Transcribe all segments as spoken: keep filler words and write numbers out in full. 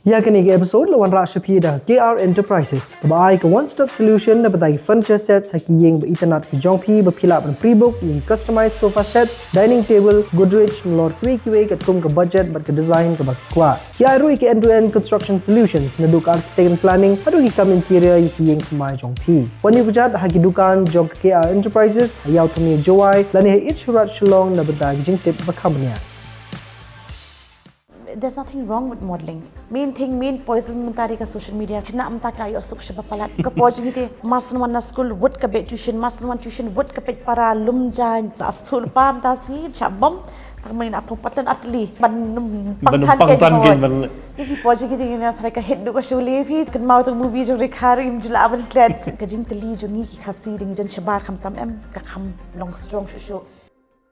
Ïa kane ka episode la wanrah sha phi da K R Enterprises, kaba ai ka one stop solution na bynta ki furniture sets ha ki ïing ba itynnad ki jong phi, ba phi lah ban pre-book ïa ki customized sofa sets, dining table, Godrej, nalor kiwei kiwei katkum ka budget bad ka design kaba ki kwah. Ki ai ruh ïa ki end to end construction solutions, naduh ka architect and planning haduh ki kam interior ïa ki ïing thymmai jong phi. Wan ïakjat ha ki dukan jong ka K R Enterprises ha Ïew Thmie Jowai lane ha Eat Shoe Raj Shillong na bynta ki jingtip ba kham bniah. There's nothing wrong with modeling. Main thing, main poison mynta dei ka social media. Khynnah mynta ki la ïoh suk shaba palat. Ka por jong ngi te, mar shu wan na school, wut ka beh tuition, mar shu wan tuition, wut ka peit para, lum jaiñ. Ta stul pam ta si, cha bom. Ta main apong patlan atli. Ban Ban pang tan kein ban. Ki por jong ngi te ngi na tharai ka hit duh ka shu le phi. Kynmaw tang movie jong Rekha Rim ju la ban klet. Ka jingtylli jong ngi ki Khasi dei ngi don shabar khamtam em. Ka kham long strong shuh shuh.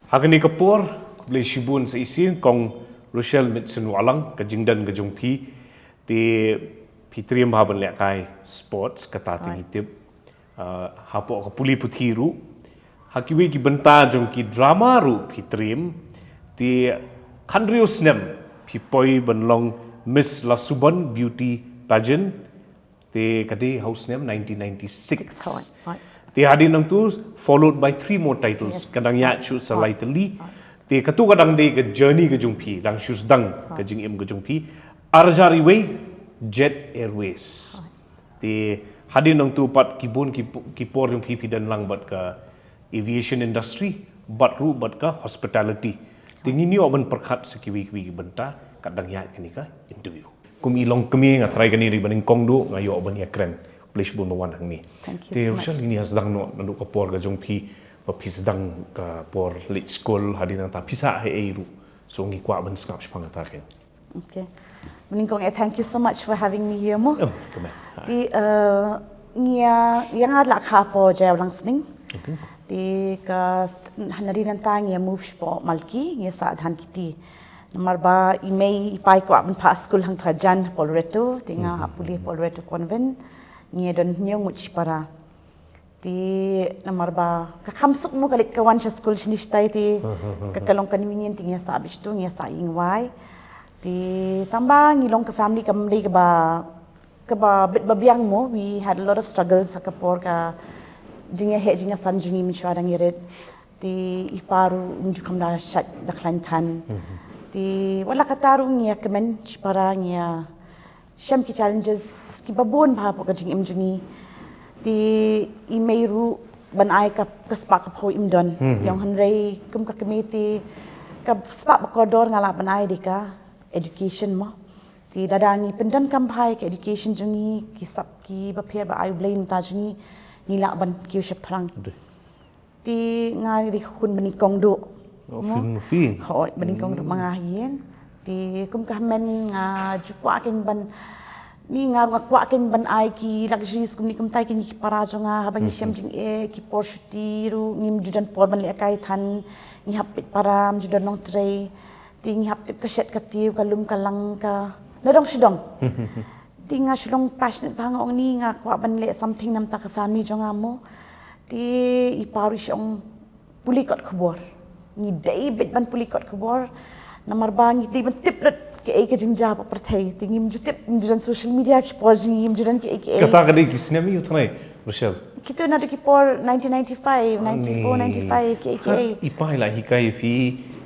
Ha kane ka por, khublei shibun sa shisien Kong Rochelle Mynsiem Wahlang, ka jingdon ka jong phi, te phi triem ha ban lehkai sports, kata te ngi tip, ah, hapoh ka pule puthi ruh, ha kiwei ki bynta jong ki drama ruh phi triem, te khathynriew snem phi poi ban long Miss Lasubon Beauty Pageant, te ka dei ha u snem nineteen ninety-six. Six, hoi, hoi. Te hadien nangtu followed by three more titles. Yes. Ka dang ïaid shuh sa lai tylli. Te katu ka dang dei ka journey ka jong phi, dang shu sdang ka jingim ka jong phi. Ar hajar wei, Jet Airways. Te hadien nangtu pat ki bun ki, ki por jong phi phi don lang bad ka aviation industry, bad ruh bad ka hospitality. Te ngin ïoh ban pyrkhat sa kiwei kiwei ki bynta, kat dang ïaid kane ka interview. Kum i longkmie nga tharai kane dei ba nyngkong duh nga ïoh ban ïakren. Khublei shibun ba wan hangne. Thank you Te so much. Rochelle, ngin ïa sdang noh naduh ka por ka jong phi, ba phi sdang ka por leit skul, hadien nangta phi sah haei ruh. So ngi kwah ban sngap shaphang kata kein. Okay. Ba nyngkong eh, thank you so much for having me here mo. Oh, come on. Te, eh, ngi ïa, ïa nga la kha hapoh Jaiaw Langsning. Te ka st-, nadien nangta ngi ïa move shapoh Malki, ngi ïa sah Dhankheti. Namar ba i mei i pa i kwah ban phah skul hangta hajan hapoh Loreto, te nga hap pule hapoh Loreto Convent, ngi ïa don hynñiew ngut shipara. Te namar ba ka kham suk mo ka leit ka wan sha skul shane shatai te ka, ka long convenient te ngi ïa sah beit tu, ngi ïa sah ïing wai. Te tang ba ngi long ka family kam dei kaba, kaba bit ba biang mo, we had a lot of struggles ha ka por ka jingïaheh jingïasan jong ngi mynshuwa dang ïarit. Te i pa ruh um ju kham da shait da khlaiñ than. Te wat la katta ruh ngi ïa kmen shipara, ngi ïa shem ki challenges kiba bun bha hapoh ka jingim jong ngi. Te i mei ruh ban ai ka, ka spah ka phew im don. Ïa ong hynrei kum ka kmie te ka spah ba kordor nga lah ban ai dei ka education mo. Te lada ngi pyndonkam bha ïa ka education jong ngi, ki sap kiba pher ba ai U Blei mynta jong ngi, ngi lah ban kiew shaphrang. Te nga dei ka khun ba nyngkong duh. Oh, film movie. Hooid, ba nyngkong duh ma nga ha ïing. Te kum ka hynmen nga ju kwah kein ban, ni nga ruh nga kwah kein ban ai ki luxuries kumne kumtai kine ki para jong nga, haba ngi shem jingeh, ki por shuti ruh ngim ju don por ban lehkai than, ngi hap peit para, ym ju don nongtrei. Te ngi hap tip ka shet ka tiew, ka lum ka lang, ka nadong shadong. Te nga shu long passionate bha, nga ong ni nga kwah ban leh something namar ka family jong nga mo. Te i pa ruh i shu ong pule kot khubor. Ngi dei beit ban pule kot khubor. Namar ba ngi dei ban tip lut kaei ka jingjia hapoh pyrthei. Te ngim ju tip, ngim ju don social media ki por jong ngi, ngim ju don kaei kaei. Kata ka dei ki snem ïa u tnai, Rochelle? Kito naduh ki por nineteen ninety-five, ninety-four, ninety-five, kaei kaei. I pa i la hikai ïa phi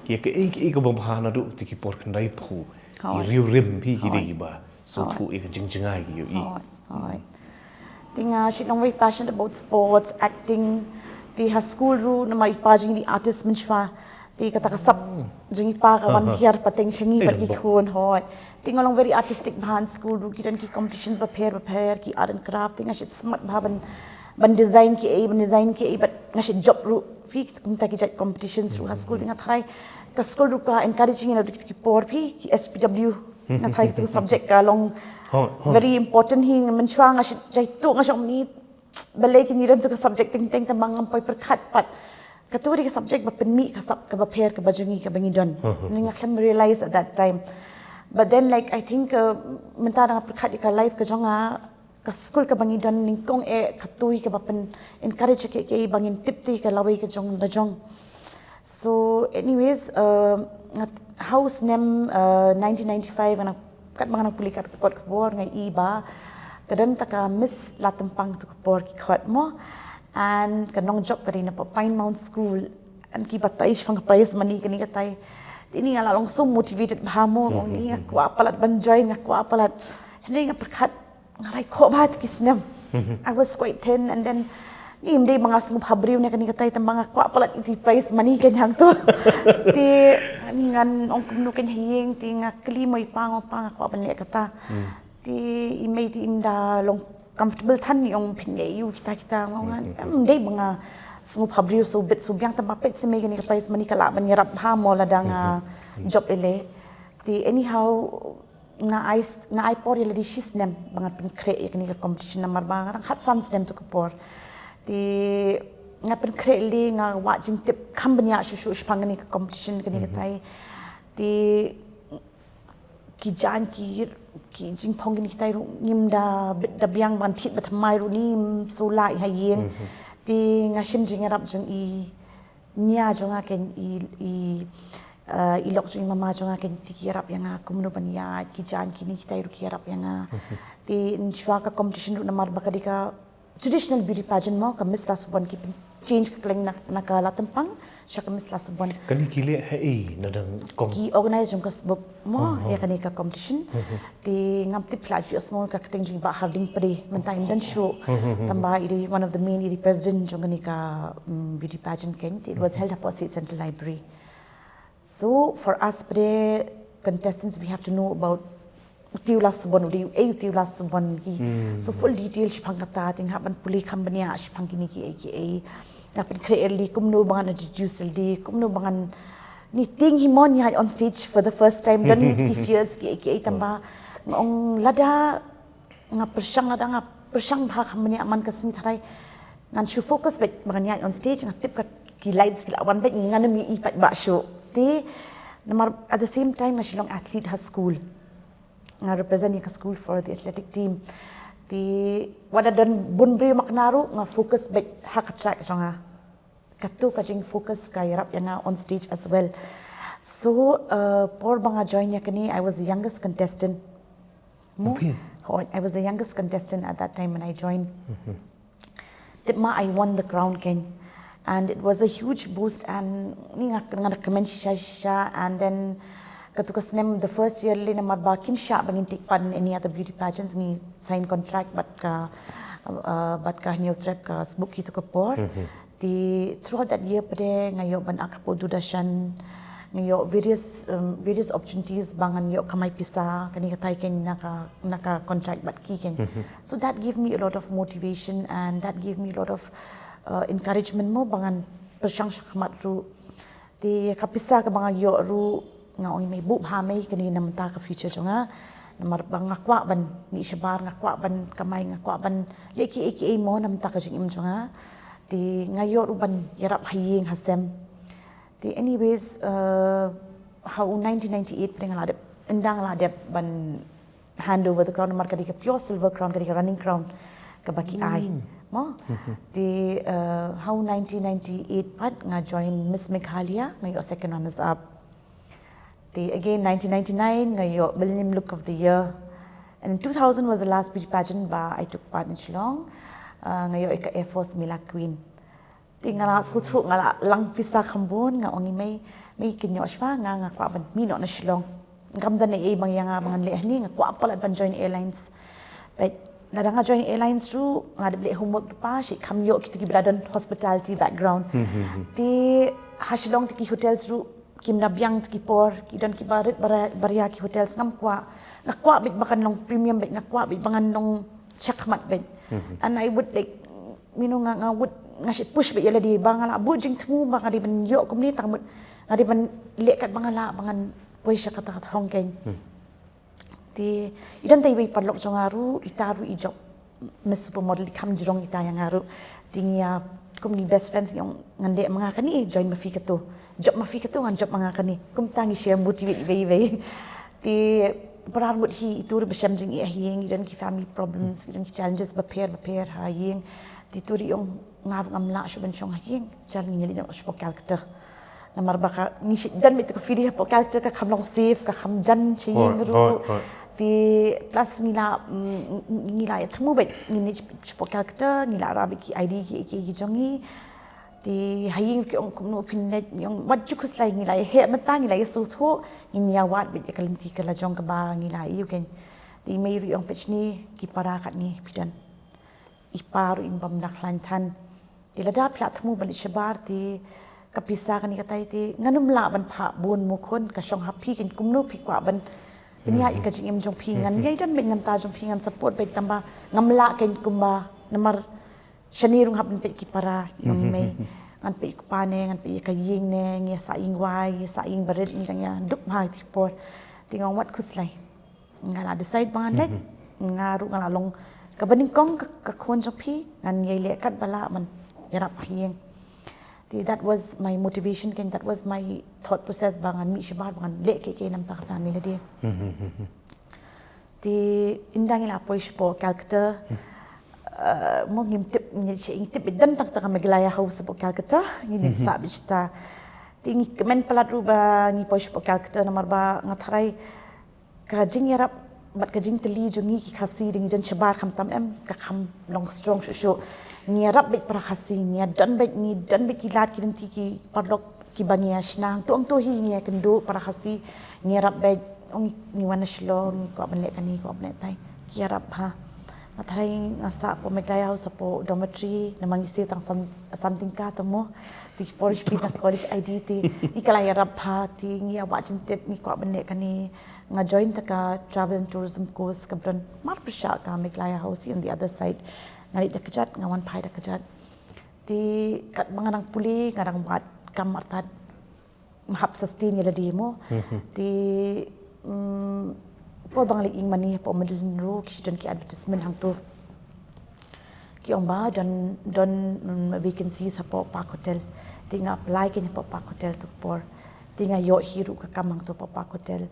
ïa kaei kaei kaba bha naduh kito ki por khyndai phew. Hooid. Ki riew rim phi ki dei kiba sngewthuh ïa ka jingjngai ki ïohi. Hooid, hooid. Te nga shu long very passionate about sports, acting. Te ha skul ruh namar i pa jong ngi i artist mynshuwa. Te kata ka sap jong i pa ka wan hiar pateng sha ngi bad ki khun, hooid. Te nga long very artistic bha ha skul ruh, ki don ki competitions bapher bapher, ki art and craft. Te nga shu smat bha ban, ban design kiei, ban design kiei, bad nga shu jop ruh. Phi kumta ki jait competitions ruh ha skul, te nga tharai ka skul ruh ka encourage ïa ngi naduh kito ki por phi, ki S P W. Nga tharai kito ki subject ka long very important hi, mynshuwa nga shu jaituh, nga shu ong ni balei kine don kito ki subject teng teng, tang ba ngam poi pyrkhat pat. Kato dei ka subject ba pynmih ka sap kaba pher kaba jong ngi kaba ngi don. Nga khlem realize at that time. But then, like, I think, uh, mynta da nga pyrkhat ïa ka life ka jong nga, ka skul kaba ngi don nyngkong eh kato hi kaba pyn encourage ïa kiei kiei ba ngin tip te ïa ka lawei ka jong la jong. So anyways, uh, nga, ha u snem, uh, nineteen ninety-five nga Katba nga nang pule kat ka kot ka por nga i ba ka don ta ka Miss Latempang tu ka por ki khot mo. And ka nongjop ka dei na Pine Mount School. And ki batai shaphang ka prize money kane katai. Te ini nga la long so motivated bha mo, nga ong nga kwah palat ban join, nga kwah palat. Hynrei nga pyrkhat nga rai khoh bha tu ki snem. I was quite thin and then ni ym dei ba nga sngewbha briew ne kane katai tang ba nga kwah palat ïa ki prize money kein hangto. Te ni ngan ong kumno kein ha ïing, te nga kylli mo i pa, nga ong pa nga kwah ban leh kata. Te i mei te i da long comfortable than, i ong phin leh aïu kita kita, nga ong ym dei ba nga sngewbha briew shu bit shu biang tang ba peit shi mei kane ka prize money ka lah ban ïarap bha mo lada nga jop lei lei. Te anyhow nga ai s-, nga ai por ïa lade shi snem ba ngan pynkhreh ïa kane ka competition namar ba nga dang khatsan snem tu ka por. Te nga pynkhreh lei, nga wad jingtip kham bniah shuh shuh shaphang kane ka competition kane katai. Te ki jaiñ ki, ki jingphong kine kitai ruh ngim da bit da biang ban thied ba thymmai ruh ngim shu lah ha ïing. Te nga shim jingïarap jong i nia jong nga kein, i, i, eh, i lok jong i mama jong nga kein, te ki ïarap ïa nga kumno ban ïaid, ki jaiñ kine kitai ruh ki ïarap ïa nga. Te nshwa ka competition ruh namar ba ka dei ka traditional beauty pageant mo, ka Miss Lasubon, ki pyn-, change ka kylliang na, na ka Latempang sha ka Miss Lasubon. Kane ki leh ha ei na dang kong? Ki organize jong ka SBOOC mo ïa kane ka competition. Te ngam tip phi la ju ïohsngew ka kyrteng jong i Bah Harding Pde, mynta im don shuh. Tang ba i dei one of the main, i dei president jong kane ka, mm, beauty pageant kein. Te it was held hapoh State Central Library. So for us Pde contestants, we have to know about u Tiew Lasubon, u dei u ei u Tiew Lasubon ki. So full detail shaphang kata, te nga hap ban pule kham bniah shaphang kine kiei kiei. Nga pynkhreh lei kumno ba ngan introduce lade, kumno ba ngan, ni tieng hi mo ngan ïaid on stage for the first time, don hi ki fears kiei kiei tang ba nga ong lada nga pyrshang, lada nga pyrshang bha kham bniah man ka sngi tharai ngan shu focus beit ba ngan ïaid on stage, nga tip ka ki lines ki la wan beit, ngan ym ïohi pat ba shuh. Te namar at the same time nga shu long athlete ha school. Nga represent ïa ka school for the athletic team. Te wat la don bun briew makna ruh nga focus beit ha ka track jong nga. Kato ka jingfocus ka ïarap ïa nga on stage as well. So, uh, por ba nga join ïa kane, I was the youngest contestant. Mo? Hooid, I was the youngest contestant at that time when I joined. Tip ma I won the crown kein. And it was a huge boost and ni nga, nga da kmen shisha shisha, and then kato ka snem, the first year lei namar ba kim shah ba ngin take part in any other beauty pageants, ngi sign contract bad ka, uh, bad ka Hynñiewtrep ka SBOOC kato ka por. Te throughout that year pat nga ïoh ban act hapoh Doordarshan, nga ïoh various, um, various opportunities ba ngan ïoh kamai pisa, kane katai kein na ka, na ka contract bad ki kein. So that gave me a lot of motivation and that gave me a lot of, uh, encouragement mo ba ngan pyrshang shakhmat ruh. Te ka pisa kaba nga ïoh ruh nga ong mei buh bha mei, kane na mynta ka future jong nga. Namar ba nga kwah ban mih shabar, nga kwah ban kamai, nga kwah ban leh kiei kiei mo na mynta ka jingim jong nga. Te nga ïoh ruh ban ïarap ha ïing ha sem. Te anyways, uh, ha u nineteen ninety-eight pat nga la dep, ynda nga la dep ban hand over the crown, namar ka dei ka pure silver crown, ka dei ka running crown kaba ki ai. Mo? Te, uh, ha u nineteen ninety-eight pat nga join Miss Meghalaya, nga ïoh second runners up. Te again nineteen ninety-nine nga ïoh Millennium Look of the Year. And in two thousand was the last beauty pageant ba I took part in Shillong. Uh, nga ïoh ïa ka Air Force Mela Queen. Te nga la sngewthuh, nga la lang pisa kham bun, nga ong i mei, mei, kin ïoh shwa nga, nga kwah ban mih noh na Shillong. Ngam don ei ei ba ïa nga ba ngan leh hangne, nga kwah palat ban join airlines. Bad lada nga join airlines ruh nga dep leh homework lypa, shi kham ïoh kito kiba la don hospitality background. Te ha Shillong te ki hotels ruh kim da biang tu ki por, ki don kiba rit baria, baria ki hotels, ngam kwah. Nga kwah beit ba kan long premium beit, nga kwah beit ba ngan long shakhmat beit. And I would like, you know, nga, nga would, nga shu push beit ïa lade ba nga lah buh jingthmu ba nga dei ban ïoh kumne, tang mut nga dei ban leh katba nga lah ba ngan poi sha kata ka thong kein. Te i don ta iwei i paralok jong nga ruh, ita ruh i jop Miss Supermodel, i kham jrong ita ïa nga ruh. Te ngi ïa kum ngi best friends, ngi ong ngan leh ma nga kane, join ma phi kato. Jop ma phi kato, ngan jop ma nga kane. Kumta ngi share motivate iwei iwei. Te parar mut hi, ito ruh ba shem jingeh ha ïing, i don ki family problems, i don ki challenges bapher bapher ha ïing. Te ito ruh i ong nga ruh ngam lah shuh ban shong ha ïing, jal ngin ïa leit noh shapoh Calcutta. Namar ba ka ngi shu don beit tu ka feeling hapoh Calcutta ka kham long safe, ka kham jan sha ïing ruh. Plus ngi la, mm, ngi la ïa thmu bad ngi ne shapoh Calcutta, ngi la rah bad ki ID ki, ki, ki jong ngi. Te ha ïing ki ong kumno phin leit, ngi ong wat ju khuslai, ngi la ïa heh mynta, ngi la ïa sngewthuh, ngin ïa wad bad ïa ka lynti ka la jong kaba ngi la ïoh kein. Te i mei ruh i ong peit shane, ki para katne phi don. I pa ruh im bym lah khlaiñ than. Te lada phi la thmu ban leit shabar te ka pisa kane katai te ngan ym lah ban phah bun mo khun, ka shong ha phi kein kumno phi kwah ban pynïaid ïa ka jingim jong phi. Ngan ïai don bad ngan ta jong phi, ngan support bad tangba ngam lah kein kumba namar shane ruh hap ban peit ki para, i ong mei. Ngan peit ki pa ne, ngan peit ïa ka ïing ne, ngi ïa sah ïing wai, ïa sah ïing barit, ngi dang ïa duk bha ïa ki por. Te nga ong wat khuslai. Nga la decide ba ngan leit, nga ruh nga la long kaba nyngkong ka, ka khun jong phi, ngan ïai leh katba lah ban ïarap ha ïing. Te that was my motivation kein, that was my thought process ba ngan mih shabar, ba ngan leh kiei kiei namar ka family lade. Te ynda ngi la poi shapoh Calcutta, eh, mo ngim tip, ngi tip don tang tang ka Meghalaya House shapoh Calcutta, ngi sah beit shata. Te ngi kmen palat ruh ba ngi poi shapoh Calcutta namar ba nga tharai ka jingïarap bad ka jingtylli jong ngi ki Khasi da ngi don shabar khamtam em, ka kham long strong shuh shuh. Ngi ïarap beit para Khasi, ngi ïa don beit, ngi don beit ki lad ki lynti ki paralok kiba ngi ïa shna. Hangto hangto hi ngi ïa kynduh para Khasi, ngi ïarap beit, ong ngi wan na Shillong, ngi kwah ban leh kane, kwah ban leh tai. Ki ïarap bha. Nga tharai nga sah hapoh Meghalaya House hapoh dormitory, namar ngi siew tang san, san tyngka te mo. Te ki por shu pyndonkam college ID te. Ngi, ka la ïarap bha te, ngi ïa wad jingtip, ngi kwah ban leh kane. Nga join ïa ka travel and tourism course kaba don marpyrshah ka Meghalaya House on the other side. Nga leit da kjat, nga wan phai da kjat. Te katba nga dang pule, nga dang wad kam artat, hap sustain ïa lade mo. Te, mm, por ba nga leit ïing mane hapoh Madan Lane Road, ki shu don ki advertisement hangto. Ki ong ba don, don, mm, vacancies hapoh Park Hotel. Te nga apply kein hapoh Park Hotel tu ka por. Te nga ïoh hi ruh ka kam hangto hapoh Park Hotel.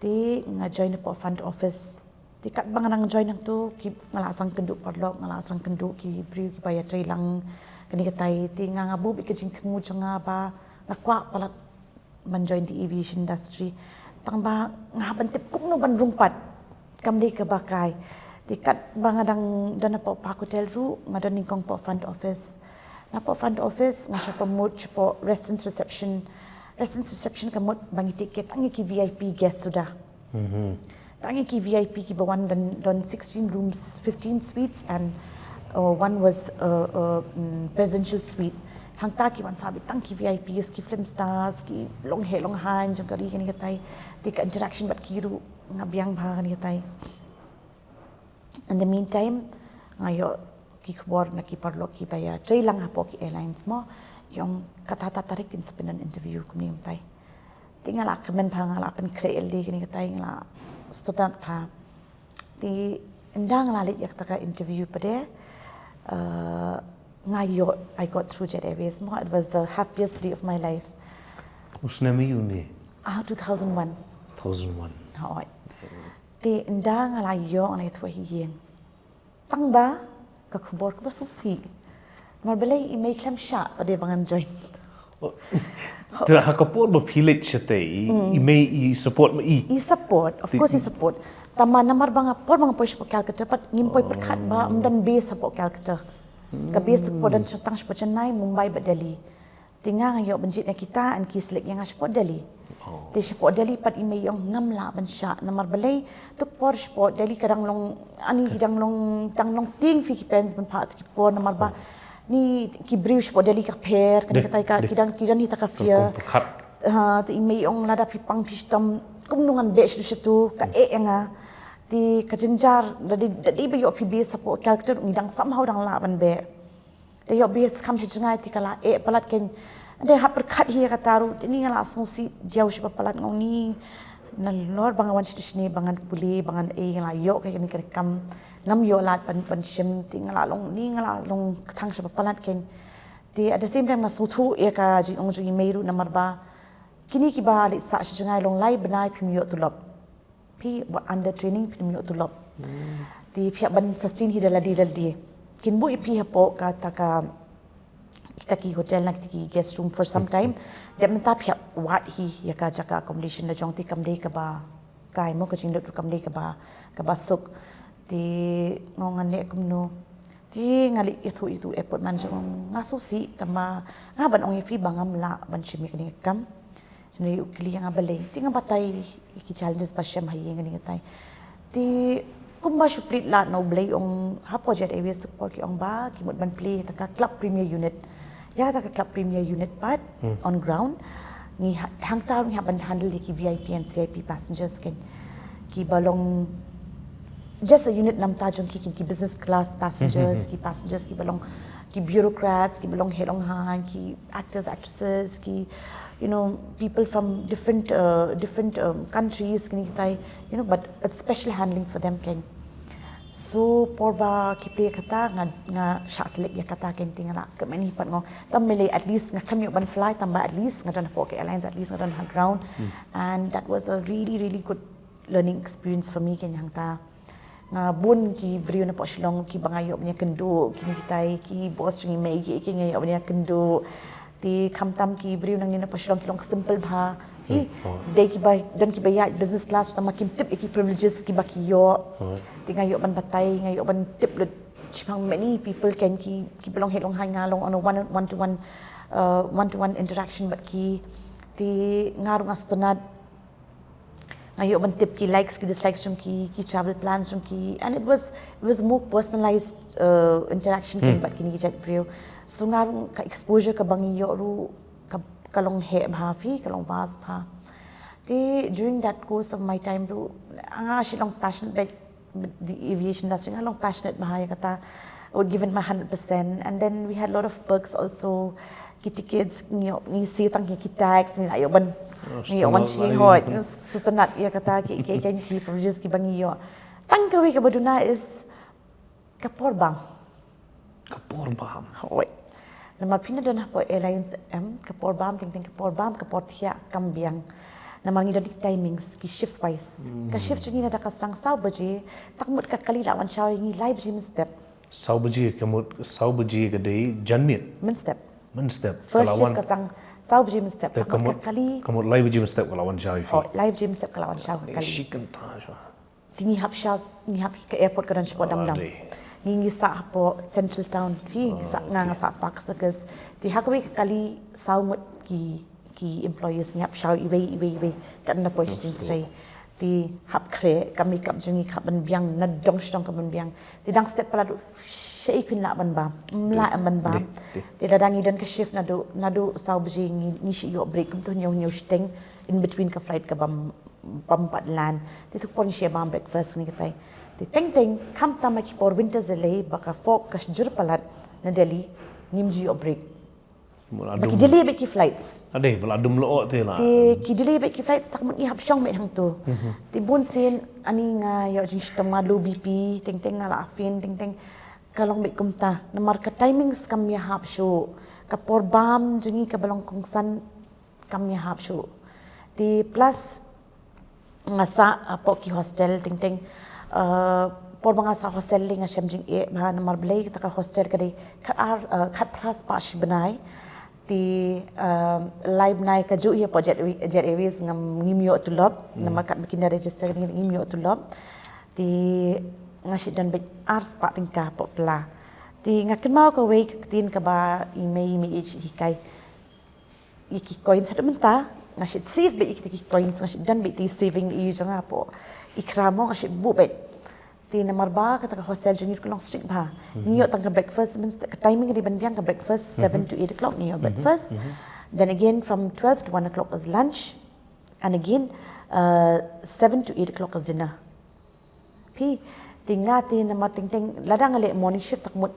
Te nga join hapoh front office. Te katba nga dang join hangto, ki, nga la sdang kynduh paralok, nga la sdang kynduh ki briew kiba ïatrei lang kane katai. Te nga, nga buh beit ka jingthmu jong nga ba nga kwah palat ban join the aviation industry. Tangba nga hap ban tip kumno ban rung pat, kam dei kaba kai. Te katba nga dang don hapoh Park Hotel ruh, nga don nyngkong hapoh front office. Napoh front office nga shu promote shapoh residence reception. Residence reception ka mut ba ngi take care tang ïa ki VIP guest suda. Tang ïa ki VIP kiba wan don, don sixteen rooms, fifteen suites and, uh, one was, uh, uh, mm, presidential suite. Hangta ki wan sah beit tang ki VIPs, ki film stars, ki long heh long haiñ jong ka ri kane katai. Te ka interaction bad ki ruh nga biang bha kane katai. In the meantime, nga ïoh ki khubor na ki paralok kiba ïatrei lang hapoh ki airlines mo. Ki ong kata kata tarik kin sa pynlong interview kumne kumtai. Te nga la kmen bha, nga la pynkhreh ïalade kane katai, nga la sngewtynnat bha. Te ynda nga la leit ïa kata ka interview pat de, eh, nga ïoh, I got through Jet Airways mo. It was the happiest day of my life. U snem aïu une? Ah, two thousand one. Two thousand one. Hooid. Te ynda nga la ïoh, nga la ïathuh ha ïing. Tangba ka khubor kaba sngewsih. Namar balei i mei khlem shah pat de ba ngan join. Oh. Te ha ka por ba phi leit shatei, i, i mei i support ma i? I support, of course i support. Tangba namar ba nga por ba nga poi shapoh Calcutta pat ngim poi pyrkhat ba ym don base hapoh Calcutta. Ka base hapoh don shatang shapoh Chennai, Mumbai bad Delhi. Te nga nga ïoh ban jied na kita and ki select ïa nga shapoh Delhi. Te shapoh Delhi pat i mei i ong ngam lah ban shah namar balei, tu ka por shapoh Delhi ka dang long, ani ki dang long, dang long tieng phi ki parents ban phah tu ki por namar ba ni ki briew shapoh Delhi ka pher, kane katai ka, ki dang, ki dang hi ta ka pher. Ha, te i mei i ong lada phi pang phi shitom kumno ngan beh shatu shatu, ka eh ïa nga. Te ka jynjar da dei, da dei ba ïoh phi base hapoh Calcutta ngi dang somehow dang lah ban beh. Da ïoh base kham shi jngai te ka la eh palat kein. Da hap pyrkhat hi ïa kata ruh, te ni nga la sngewsih diaw shi ba palat, nga ong ni nalor ba nga wan shi shane ba ngan pule ba ngan, eh, nga la ïoh ka kane ka kam, ngam ïoh lad ban, ban shim, te nga la long ni nga la long kthang shi ba palat kein. Te at the same time nga sngewthuh ïa ka jingong jong i mei ruh namar ba kine kiba leit sah shi jngai long lai bnai phim ïoh tulop. Phi under training phim ïoh tulop. Te phi hap ban sustain hi da lade da lade. Kin buh ïa phi hapoh kata ka, kita ki hotel na kita ki guest room for some time. Dep mynta phi hap wad hi ïa ka jaka accommodation la jong te kam dei kaba kai mo, ka jinglut ruh kam dei kaba, kaba suk. Te nga ong ngan leh kumno. Te nga leit ïathuh ïa utu u airport manager, nga sngewsih tang ba nga ban ong ïa phi ba ngam lah ban shim ïa kane ka kam. Hynrei u kylli ïa nga balei. Te nga batai ïa ki challenges ba shem ha ïing kane katai. Te kumba shu plie lad na U Blei, ong hapoh Jet Airways tu por ki ong ba ki mut ban plie ïa kata ka Club Premier Unit. Ïa kata ka Club Premier Unit pat on ground. Ngi ha-, hangta ngi hap ban handle ïa ki V I P and C I P passengers, keiñ kiba long just a unit namar jong ki, keiñ ki business class passengers, ki passengers kiba long ki bureaucrats, kiba long heh long haiñ, ki actors, actresses, ki, you know, people from different, uh, different, um, countries, kine kitai, you know, but it's special handling for them, keiñ. So por ba ki plie ïa kata, nga, nga shah slip ïa kata, keiñ. Te nga la kmen hi pat, nga ong tam balei, at least nga khlem ïoh ban fly, tang ba at least nga don hapoh ka airlines, at least nga don ha ground. And that was a really, really good learning experience for me, keiñ, hangta. Nga bun ki briew napoh Shillong kiba nga ïoh ban ïakynduh, kine kitai, ki boss jong ngi, mei, ki, ki nga ïoh ban ïakynduh. Te khamtam ki briew nangne napoh Shillong ki long simple bha. Hi, dei kiba, don kiba ïaid business class, tang ba kim tip ïa ki privileges kiba ki ïoh. Te nga ïoh ban batai, nga ïoh ban tip lut shaphang many people, keiñ, ki, kiba long heh long haiñ, nga long on a one, one to one, uh, one to one interaction bad ki. Te nga ruh nga sngewtynnat, nga ïoh ban tip ki likes, ki dislikes jong ki, ki travel plans jong ki, and it was, it was more personalized, uh, interaction, keiñ, bad kine ki jait briew. So nga ruh ka exposure kaba ngi ïoh ruh ka, ka long heh bha, phi, ka long vast bha. Te during that course of my time ruh nga shah long passionate bad the aviation industry, nga long passionate bha ïa kata. I would give it my hundred percent, and then we had a lot of perks also. Ki tickets ngi ïoh, ngi siew tang ki tax, ngi la ïoh ban, ngi ïoh ban siew, hooid, sngewtynnat ïa kata, ki, ki, ki, ki privileges kiba ngi ïoh. Tang kawei kaba duna is ka por bam. Ka por bam. Hooid. Namar phi na don hapoh airlines, em, ka por bam, teng teng ka por bam, ka por thiah kam biang. Namar ngi don ki timings, ki shift wise. Ka shift jong ngi na da ka sdang saw baje, tak mut ka kali la wan shaw ïa ngi lai baje mynstep. Saw baje, ka mut saw baje ka dei janmiet. Mynstep. Mynstep. First shift ka sdang saw baje mynstep, tak mut ka kali, ka mut lai baje mynstep ka la wan shaw ïa phi. Oh, lai baje mynstep ka la wan shaw ka kali. Shi kynta shuwa. Te ngi hap shaw, ngi hap, ka airport ka don shapoh dam dam. Ngi, ngi sah hapoh Central Town, phi, ngi sah, nga, nga sah Park Circus. Te ha kawei ka kali saw ngut ki, ki employees, ngi hap shaw iwei, iwei, iwei. Kat na poi shi jingtrei. Te hap khreh ka makeup jong ngi, ka hap ban biang, nadong shnong ka ban biang. Te dang step palat ruh, shaei phin lah ban bam, ym lah ban bam. Te lada ngi don ka shift naduh, naduh saw baje ngi, ngi shu ïoh break kumto hynñiew, hynñiew shiteng in between ka flight ka bam, bam pat land. Te tu por ngi shu bam breakfast ngi katai. Te teng teng, khamtam ha ki por winter jyllei, ba ka fog ka jur palat na Delhi, ngim ju ïoh break. Ba ki delay bad ki flights. Ade, ba la dum lyoh te la. Te ki delay bad ki flights, tak mut ngi hap shong beit hangto. Te bun sien, ani nga ïoh jingshitom, nga low B P, teng teng nga la faint, teng teng ka long beit kumta. Namar ka timings kam ïahap shuh. Ka por bam jong ngi kaba long kongsan kam ïahap shuh. Te plus, nga sah, ah, hapoh ki hostel, teng teng, ah, por ba nga sah hostel lei nga shem jingeh bha namar balei kata ka hostel ka dei khat ar, ah, khat phra spah shi bnai. Te, ah, lai bnai kajuh hi hapoh Jet Airways, Jet Airways ngam, ngim ïoh tulop, namar katba kin da register ngim ïoh tulop. Te nga shu don beit ar spah tyngka hapoh pla. Te nga kynmaw kawei ka ktien kaba i mei, i mei i hikai. Ïa ki coins haduh mynta, nga shu save beit ïa kita ki coins, nga shu don beit ïa ki saving ïa jong nga hapoh i khra mo, nga shu buh beit. Te namar ba kata ka hostel jong ngi ka long strict bha. Ngi ïoh tang ka breakfast, mynstep ka timing ka dei ban biang ka breakfast, seven to eight o'clock ngi ïoh breakfast. Then again from twelve to one o'clock is lunch. And again, uh, seven to eight o'clock is dinner. Phi, te nga te namar teng teng, lada nga leh morning shift tak mut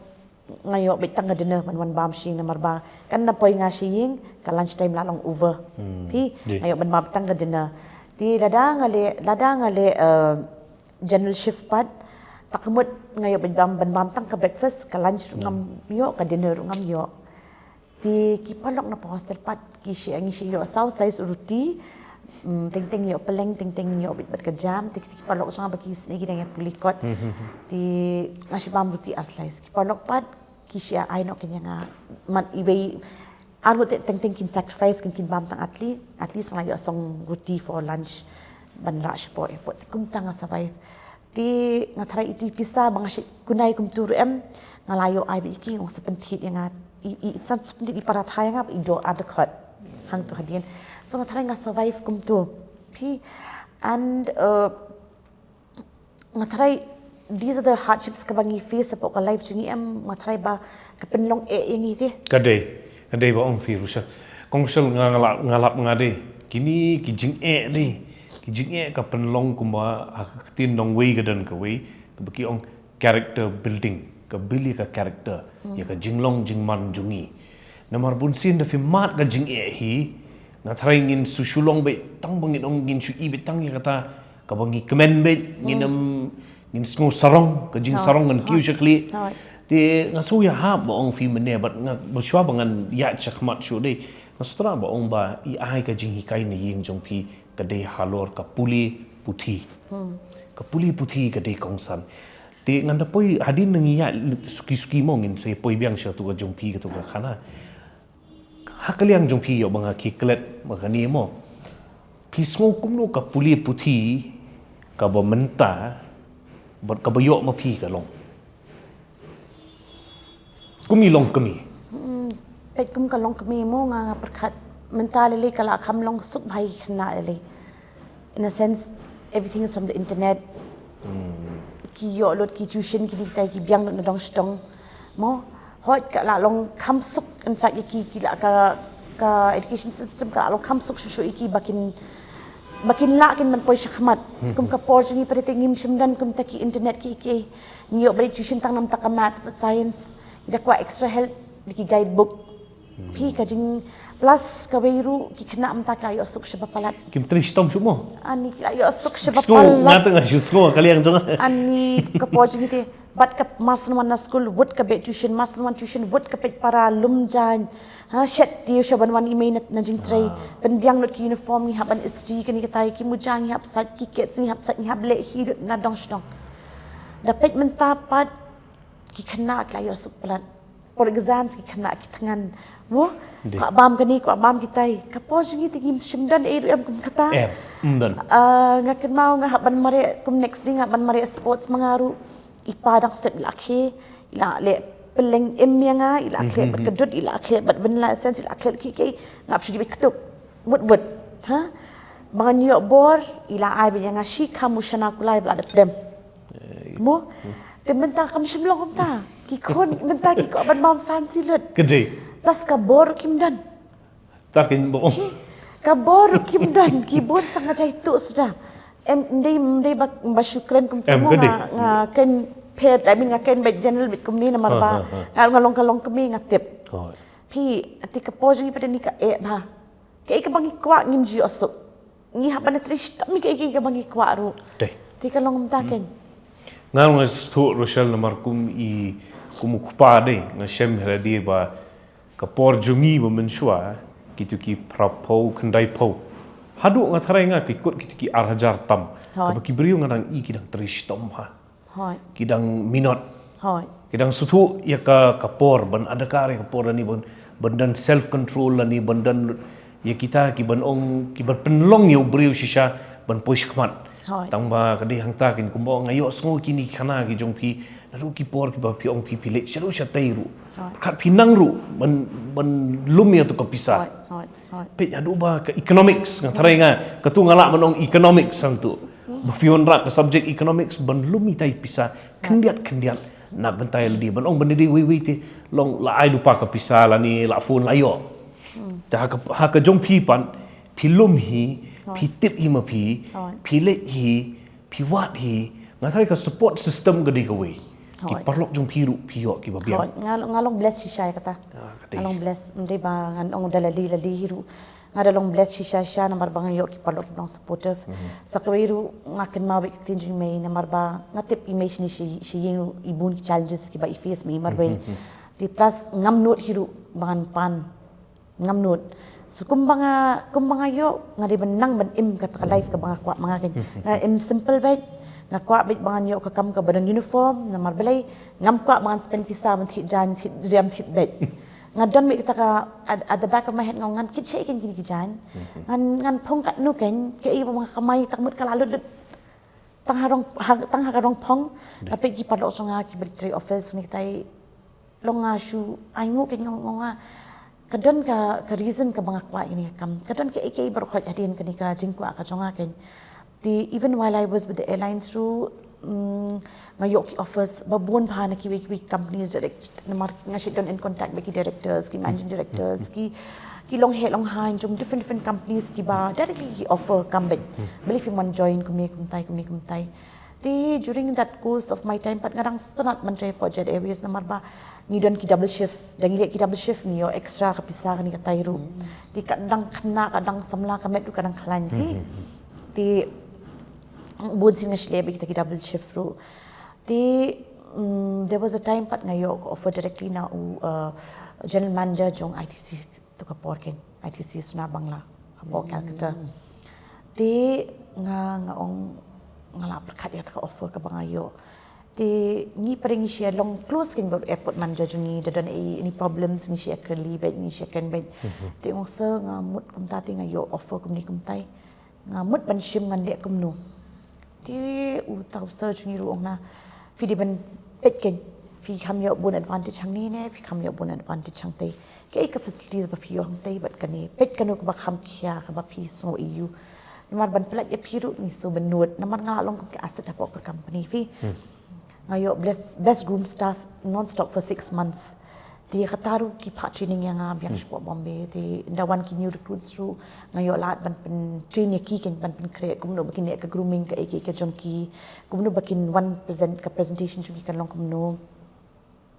nga ïoh beit tang ka dinner ban wan bam sha ïing namar ba kan na poi nga sha ïing, ka lunch time la long over. Phi, nga ïoh ban bam tang ka dinner. Te lada nga leh, lada nga leh, eh, general shift pat, tak mut nga ïoh beit bam, ban bam tang ka breakfast, ka lunch ruh ngam ïoh, ka dinner ruh ngam ïoh. Te ki paralok na hostel pat, ki shu, ngi shu ïoh saw slice roti, mm, teng teng ïoh pylleng, teng teng ïoh beit bad ka jam, te ki, ki paralok jong nga ba ki sngewsih ki dang ïa pule kot. Te nga shu bam roti ar slice. Ki paralok pat, ki shu ai noh kine ïa nga, man iwei, ar ngut te teng teng kin sacrifice, kin, kin bam tang at least, at least nga ïoh song roti for lunch. ban rah shapoh ïa pud, te kumta nga survive. Te nga tharai iti pisa ba nga shait kunai kumtu ruh em, nga la ïoh ai bad ïa ki, nga sa pynthied ïa nga, i, i, i san sa pynthied i para thai ïa nga, i doh ar dkhot. Hangtu hadien. So nga tharai nga survive kumtu. Phi, and, uh, nga tharai these are the hardships kaba ngi face hapoh ka life jong ngi em, nga tharai ba ka pynlong eh ïa ngi te. Ka dei, ka dei ba ong phi Rochelle. Kong Rochelle, nga, nga lap, nga lap nga dei. Kine ki jingeh dei. Ki jingeh ka pynlong kumba ha ka ktien nongwei ka don kawei kaba ki ong character building, ka build ïa ka character, ïa ka jinglong jingman jong ngi. Namar bunsien da phi mad ka jingeh hi, nga tharai ngin shu shu long beit tang ba ngin ong ngin shu i beit tang ïa kata kaba ngi kmen beit, ngin ym, ngin sngew sarong, ka jingsarong ngan kiew sha khlieh. Te nga sngew ïahap ba ong phi mynne, bad nga, ba shuwa ba ngan ïaid shakhmat shuh dei, nga sngewthuh ba ong ba i ai ka jinghikai na ïing jong phi ka dei halor ka pule puthi. Ka pule puthi ka dei kongsan. Te ngan da poi hadien nang ïa suki suki mo ngin sa poi biang sha tu ka jong phi ka tu ka khana. Ha ka liang jong phi ïoh ba nga khie klet ma kane mo. Phi sngew kumno ka pule puthi kaba mynta bad kaba ïoh ma phi ka long. Kum i longkmie. Hmm, peit kum ka longkmie mo nga, nga pyrkhat mynta lei lei ka la kham long suk bha ïa ki khynnah lei lei. In a sense, everything is from the internet. Ki ïoh lut ki tuition kine kitai ki biang lut na dong sha dong. Mo, hooid ka la long kham suk, in fact ïa ki, ki la ka, ka education system ka la long kham suk shuh shuh ïa ki ba kin, ba kin lah kin ban poi shakhmat. Kum ka por jong ngi pat te ngim shym don kumta ki internet ki, ki Ngi ïoh ba dei tuition tang namar ka maths bad science. Ngi da kwah extra help da ki guidebook. Phi ka jing plus kawei ruh ki khynnah mynta ki la ïoh suk shaba palat. Kim trei shitom shuh mo? Ani ki la ïoh suk shaba palat. Nga tang nga shu sngew ka liang jong nga. Ani ka por jong ngi te. Bad ka mar shen wan na skul, wut ka beh tuition, mar shen wan tuition, wut ka peit para lum jaiñ. Ha, shet te sha ban wan i mei na, na jingtrei. Pynbiang lut ki uniform ngi hap ban istri kane katai, ki muja ngi hap sait, ki kets ngi hap sait, ngi hap leh hi lut na dong sha dong. Da peit mynta pat ki khynnah ki la ïoh suk palat. Por exams ki khynnah ki thngan. Mo? Kwah bam kane, kwah bam kitai. Ka por jong ngi te ngim shym don ei ruh em kum kata. Em, ym don. Ah, nga kynmaw nga hap ban mareh kum next day nga hap ban mareh sports ma nga ruh. I pa dang step i la khie, i la leh pylleng im ïa nga, i la khleh bad ka dud, i la khleh bad vanilla essence, i la khleh ki ki, ngap shu dei bad ktuk. Wut wut. Ha? Ba ngan ïoh bor, i la ai bad ïa nga shi kham u shana kulai ba la dep dem. Mo? Te mynta kam shym long kumta. Ki khun mynta ki kwah ban bam fancy lut. Ka dei. Plus ka bor kim don. Ta kin ba ong. Ka bor kim don, ki bun sa nga jai tu suda. Em, ndei, ndei ba, ba shu kren kum tu mo nga, nga ken pher, I mean nga ken ba general bit kumne namar ba nga, nga long ka longkmie nga tip. Phi, ati ka por jong ngi pat ni ka eh ba. Kaei kaba ngi kwah ngim ju ïoh suk. Ngi hap ban trei shitom ïa kaei kaei kaba ngi kwah ruh. Te ka long mynta ken. Nga long nga sngewthuh Rochelle namar kum i, kum u kpa dei, nga shem hera dei ba ka por jong ngi ba mynshuwa, kitu ki phra phew, khyndai phew. Haduh nga tharai nga ki kut kitu ki ar hajar tam. Kaba ki briew nga dang i ki dang trei shitom ha. Ki dang minot. Ki dang sngewthuh ïa ka, ka por ban adakar ïa ka por lane ban, ban don self control lane ban don ïa kita ki ban ong, ki ban pynlong ïa u briew shisha ban poi shakhmat. Tang ba ka dei hangta kin kumba nga ïohsngew kine ki khana ki jong phi, naduh ki por kiba phi ong phi, phi leit shaduh shatei ruh. Pyrkhat phi nang ruh ban, ban lum ïa tu ka pisa. Peit haduh ba ka economics nga tharai nga, katu nga lah ban ong economics hangtu. Ba phi wanrah ka subject economics ban lum itai pisa khyndiat khyndiat. Na bynta ïa lade ban ong ban dei wei wei te long la ai lypa ka pisa lane la phone la ïoh. Te ha ka, ha ka jong phi pat, phi lum hi, phi tip hi ma phi, phi leit hi, phi wad hi, nga tharai ka support system ka dei kawei. Ki paralok jong phi ruh phi ïoh kiba biang. Nga, nga long bless shisha ïa kata. Nga long bless, ym dei ba ngan ong da lade lade hi ruh. Nga da long bless shisha shisha namar ba nga ïoh ki paralok kiba long supportive. Sa kawei ruh nga kynmaw bad ka ktien jong i mei namar ba nga tip i mei shane shi, shi ïing i bun ki challenges kiba i face mei marwei. Te plus ngam nud hi ruh ba ngan pan. Ngam nud. So kumba nga, kumba nga ïoh, nga dei ban nang ban im kata ka life kaba nga kwah ma nga kein. Nga im simple beit, nga kwah beit ba ngan ïoh ka kam kaba don uniform, namar balei, ngam kwah ba ngan spend pisa ban thied jaiñ, thied riam, thied beit. nga don mih kata ka, at, at the back of my head nga ong ngan kit sha ïa kine ki jaiñ. Ngan, ngan phong katno kein, kaei ba nga kamai, tang mut ka la lut lut tang ha rong, ha, tang ha ka rong phong. Nga peit ki paralok jong nga kiba trei office, kine kitai, long nga shu ainguh kein, nga ong nga, ka don ka, ka reason kaba nga kwah ïa kane ka kam. Ka don kaei kaei baroh khoit hadien kane ka jingkwah ka jong nga kein. Te even while I was with the airlines ruh, mm, nga ïoh ki offers ba bun bha na kiwei kiwei companies direct, namar nga shu don in contact bad ki directors, ki managing directors, ki, ki long heh long haiñ jong different different companies kiba directly ki offer kam bad, balei phim wan join kumne kumtai, kumne kumtai. Te during that course of my time pat nga dang sngewtynnat ban join hapoh Jet Airways namar ba ngi don ki double shift, da ngi leh ki double shift ngi ïoh extra ka pisa kane katai ruh. Te ka dang khynnah, ka dang samla, ka met ruh ka dang khlaiñ. Te, te bun sien nga shu leh bad kita ki double shift ruh. Te, mm, there was a time pat nga ïoh ka offer directly na u, uh, general manager jong I T C, to ka por kein, I T C Sona Bangla hapoh Calcutta. Te nga, nga ong nga la pyrkhat ïa kata ka offer kaba nga ïoh. Te ngi pat ngi share long close kein bad airport manager jong ngi, da don any, any problems ngi share kren bad, ngi share kren bad. Te ong sir, nga mut kumta te nga ïoh offer kumne kumtai. Nga mut ban shim, ngan leh kumno. Te uta u sir jong ngi ruh u ong na, phi dei ban peit kein, phi kham ïoh bun advantage hangne ne phi kham ïoh bun advantage hangtei. Kaei ka facilities ba phi ïoh hangtei bad kane, peit kano kaba kham khia kaba phi sngew ïoh. Namar ban pyllait ïa phi ruh ngi sngewbha ban nud, namar nga la long kum ka asset hapoh ka company phi. Nga ïoh best, best groom staff non-stop for six months. Te kata ruh ki phah training ïa nga biang shapoh Bombay. Te ynda wan ki new recruits ruh nga ïoh lad ban pyntrain ïa ki, kein ban pynkhreh kumno ba kin leh ka grooming, kaei kaei ka jong ki, kumno ba kin wan present, ka presentation jong ki kan long kumno.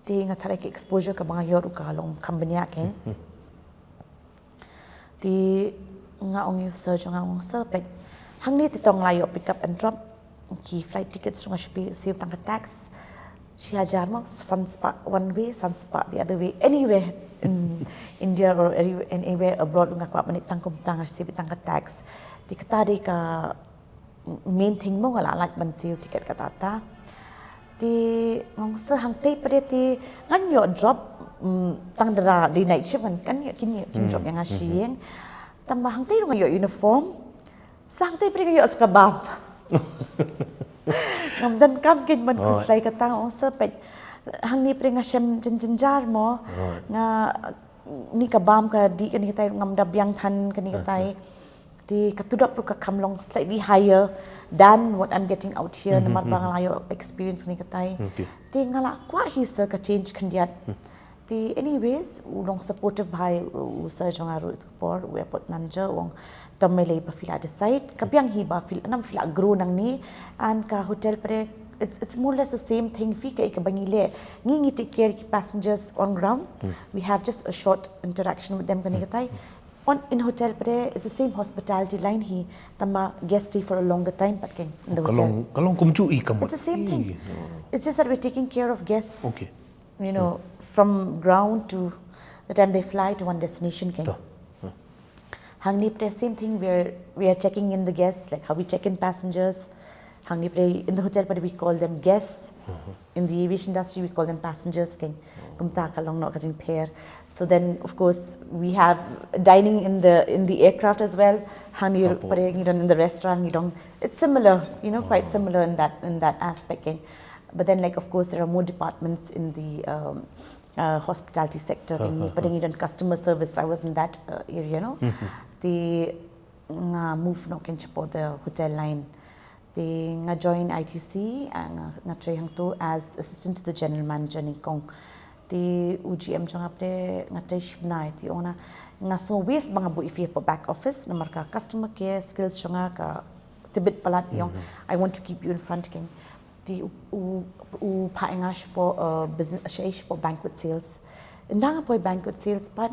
Te nga tharai ka exposure kaba nga ïoh ruh ka long kham bniah kein. Te nga ong ïa u sir jong nga, ong sir, peit, hangne te tang la ïoh pick up and drop, ki flight tickets ruh nga shu save tang ka tax. Shi hajar mo, san spah one way, san spah the other way, anywhere in India or any-, anywhere abroad nga kwah ban leit tang kumta nga save tang ka tax. Te kata dei ka main thing mo, nga la lah ban siew ticket kata kata. Te nga ong sir, hangtei pat te ngan ïoh drop, mm, tang da dei night shift kan, kan ïoh, kin ïoh, kin drop ïa nga shi ïing. Tangba hangtei ruh nga ïoh uniform. Sir, hangtei pat nga ïoh sa ka bam. Ngam donkam kein ban khuslai kata, nga ong sir, peit, hangne pat nga shem jynjar mo. Nga, kane ka bam ka dih kane katai, ngam da biang than kane katai. Te ka tudop ruh ka kham long slightly higher than what I'm getting out here, namar ba nga la ïoh experience kane katai. Te nga la kwah hi sir ka change khyndiat. Te anyways, u long supportive bha u, u sir jong nga ruh tu por, u airport manager, u ong, to me lei ba phi la decide, ka biang hi ba phi la, nam phi la grow nangne, and ka hotel pat, it's, it's more or less the same thing phi, kaei kaba ngi leh. Ngi, ngi take care ki passengers on ground. We have just a short interaction with them kane katai. On in hotel pat, it's the same hospitality line hi, tangba guests stay for a longer time pat kein in the hotel. Ka long, ka long kumjuh hi ka mut. It's the same thing. It's just that we're taking care of guests. Okay. You know, from ground to the time they fly to one destination kein. Hangne pat same thing, we're, we are checking in the guests, like how we check in passengers. Hangne pat in the hotel pat we call them guests. In the aviation industry we call them passengers kein. Kumta ka long noh ka jingpher. So then of course we have dining in the, in the aircraft as well. Hangne pat ngi don in the restaurant, ngi don. It's similar, you know, quite similar in that, in that aspect kein. But then, like, of course, there are more departments in the, um, uh, hospitality sector. Ngi pat ngi don customer service. I was in that, uh, area, no. Te nga move noh kein shapoh the hotel line. Te nga join I T C, uh, nga, nga trei hangto as assistant to the general manager nyngkong. Te u G M jong nga pat nga trei shibnai, te u ong na, nga sngew wis ba nga buh ïa phi hapoh back office namar ka customer care skills jong nga ka tbit palat, u ong, I want to keep you in front kein. Te u, u, u phah ïa nga shapoh, uh, business, shaei, shapoh banquet sales. Ynda nga poi banquet sales pat,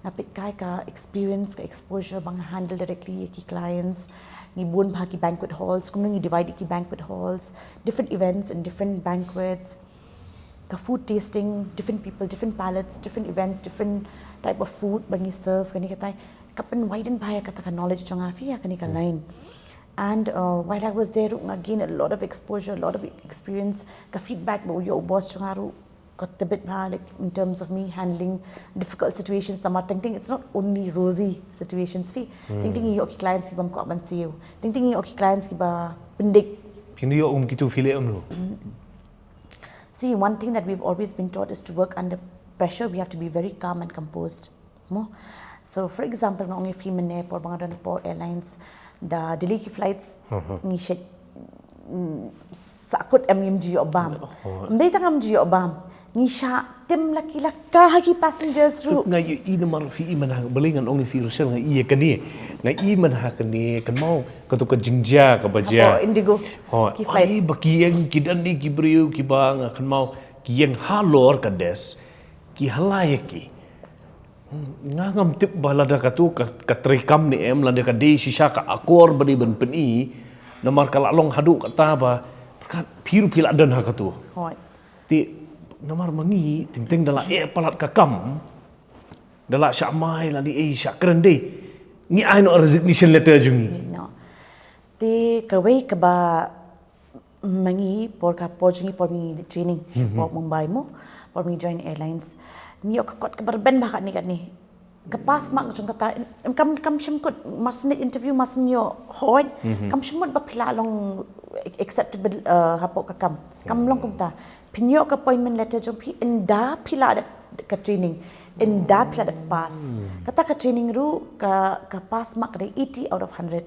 nga peit kai ka experience, ka exposure ba nga handle directly ïa ki clients. Ngi bun bha ki banquet halls, kumno ngi divide ïa ki banquet halls, different events and different banquets. Ka food tasting, different people, different palates, different events, different type of food ba ngi serve, kane katai. Ka pynwiden bha ïa kata ka knowledge jong nga phi ïa kane ka line. And, uh, while I was there ruh nga gain a lot of exposure, a lot of experience, ka feedback ba u ïoh u boss jong nga ruh Got a bit bad, like, in terms of me handling difficult situations. Namar teng teng it's not only rosy situations phi. Teng teng ngi ïoh ki clients ki bym kwah ban siew. Teng teng ngi ïoh ki clients ki ba pyndik. Phi ïoh um kitu phi leh um no. See, one thing that we've always been taught is to work under pressure. We have to be very calm and composed. Mo. So, for example, nga ong ïa phi mynne por ba nga don hapoh airlines, da delay ki flights, ngi shet, mm, sakut em ngim ju ïoh bam. Ym dei tang ngam ju ïoh bam. Ngi shah tim la ki la ka ha ki passengers ruh. Nga ïohi namar phi i mynha, balei ngan ong ïa phi Rochelle, nga i ïa kane. Nga i mynha kane, kynmaw, kato ka jingjia kaba jia hapoh Indigo. Hooid. Ki flights. Ai, ba ki ïeng, ki don de ki briew, ki ba nga kynmaw, ki ïeng halor ka desk, ki halai ïa ki. Nga ngam tip ba lada katu ka, ka treikam ne em, lada ka dei shisha ka akor ba dei ban pyni, namar ka la long haduh kata ba, pyrkhat phi ruh phi la don ha katu. Hooid. Te, namar ma ngi, teng teng da la eh palat ka kam, da la shah mai, la dei eh shah kren dei. Ngi ai noh resignation letter jong ngi. No. Te kawei kaba ma ngi por ka por jong ngi por ngi training shapoh Mumbai mo, por ngi join airlines. Ngi ïoh ka kot kaba rben bha katne katne. Ka pass mark jong kata, em, kam, kam shym kut, mar shu interview, mar shu ïoh hooid, kam shym mut ba phi la long acceptable, eh, hapoh ka kam. Kam long kumta. Phin ïoh ka appointment letter jong phi ynda phi la dep ka training. Ynda phi la dep pass. Kata ka training ruh ka, ka pass mark ka dei eighty out of hundred.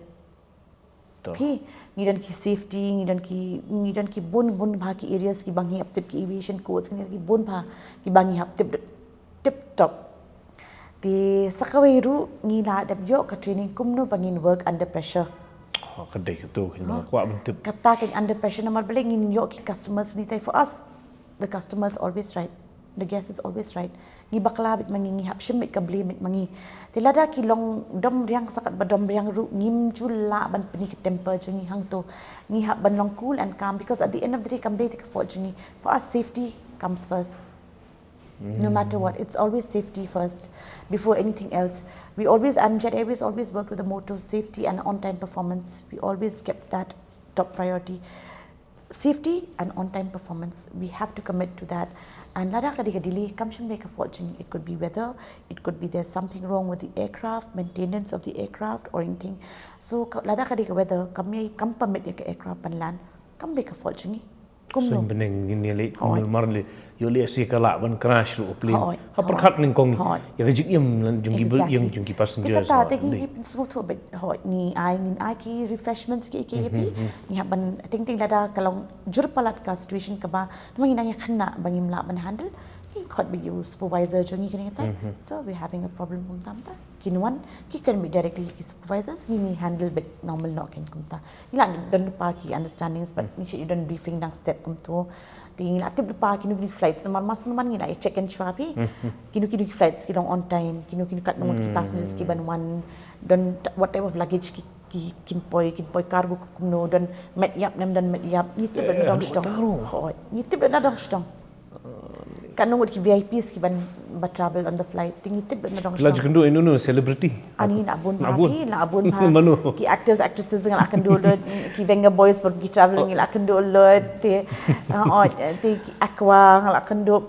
Phi, ngi don ki safety, ngi don ki, ngi don ki bun bun bha ki areas kiba ngi hap tip, ki aviation codes, ngi don ki bun bha kiba ngi hap tip, tip top. Te sa kawei ruh ngi la dep ïoh ka training kumno ba ngin work under pressure. Oh, ka dei katu, ngi kwah ban tip. Kata ka under pressure namar balei ngin ïoh ki customers ni tai, for us, the customer is always right. The guest is always right. Ngi bakla beit ma ngi, ngi hap shim beit ka blame beit ma ngi. Te lada ki long dom riang sa katba dom riang ruh, ngim ju lah ban pyni ka temper jong ngi hangto. Ngi hap ban long cool and calm because at the end of the day kam dei te ka fault jong ngi. For us, safety comes first. No matter what, it's always safety first before anything else. We always, and Jet Airways always worked with the motto safety and on-time performance. We always kept that top priority. Safety and on-time performance, we have to commit to that. And lada ka dei ka delay, kam shym dei ka fault jong ngi. It could be weather, it could be there's something wrong with the aircraft, maintenance of the aircraft or anything. So ka, lada ka dei ka weather, kam ïai, kam permit ïa ka aircraft ban land, kam dei ka fault jong ngi. Kumno? Sngewbha ngin ïa leh, hooid, kumno mar leh, ïoh leh shi ka lah ban crash ruh ka plane. Hooid. Ha pyrkhat nyngkong. Hooid. Ïa ka jingim jong ki, exactly, ïa jong ki passengers. Te kata te ngi pynsngewthuh beit, hooid, ngi ai, ngin ai ki refreshments ki, ki, ki, ngi hap ban, teng teng lada ka long jur palat ka situation kaba, namar ngi nang ïa khynnah ba ngim lah ban handle, ngi khot beit ïa u supervisor jong ngi kane kata. So we're having a problem kumta kumta. Kin wan, ki kren beit directly ki supervisors, ngi, ngi handle beit normal noh kein kumta. Ngi la don lypa ki understandings, but ngi shu don briefing dang step kumto. Te ngi la tip lypa kino kino ki flights, namar mar shu wan ngi la check in shuwa phi. Kino kino ki flights ki long on time, kino kino katno ngut ki passengers ki ban wan, don t-, what type of luggage ki, ki, kin poi, kin poi cargo kumno, don met ïap ne ym don met ïap, ngi tip beit nadong shiteng. Hooid, ngi tip beit nadong shiteng. Katno ngut ki V I Ps ki ban ba travel on the flight. Te ngi tip beit nadong shiteng. La ju kynduh ïa uno uno celebrity? Ani, la bun bha. La bun? Phi, la bun bha. Mano? Ki actors, actresses nga la kynduh lut, ki Venga Boys bad ki travel ngi la kynduh lut. Te, uh, oh, te ki Aqua nga la kynduh,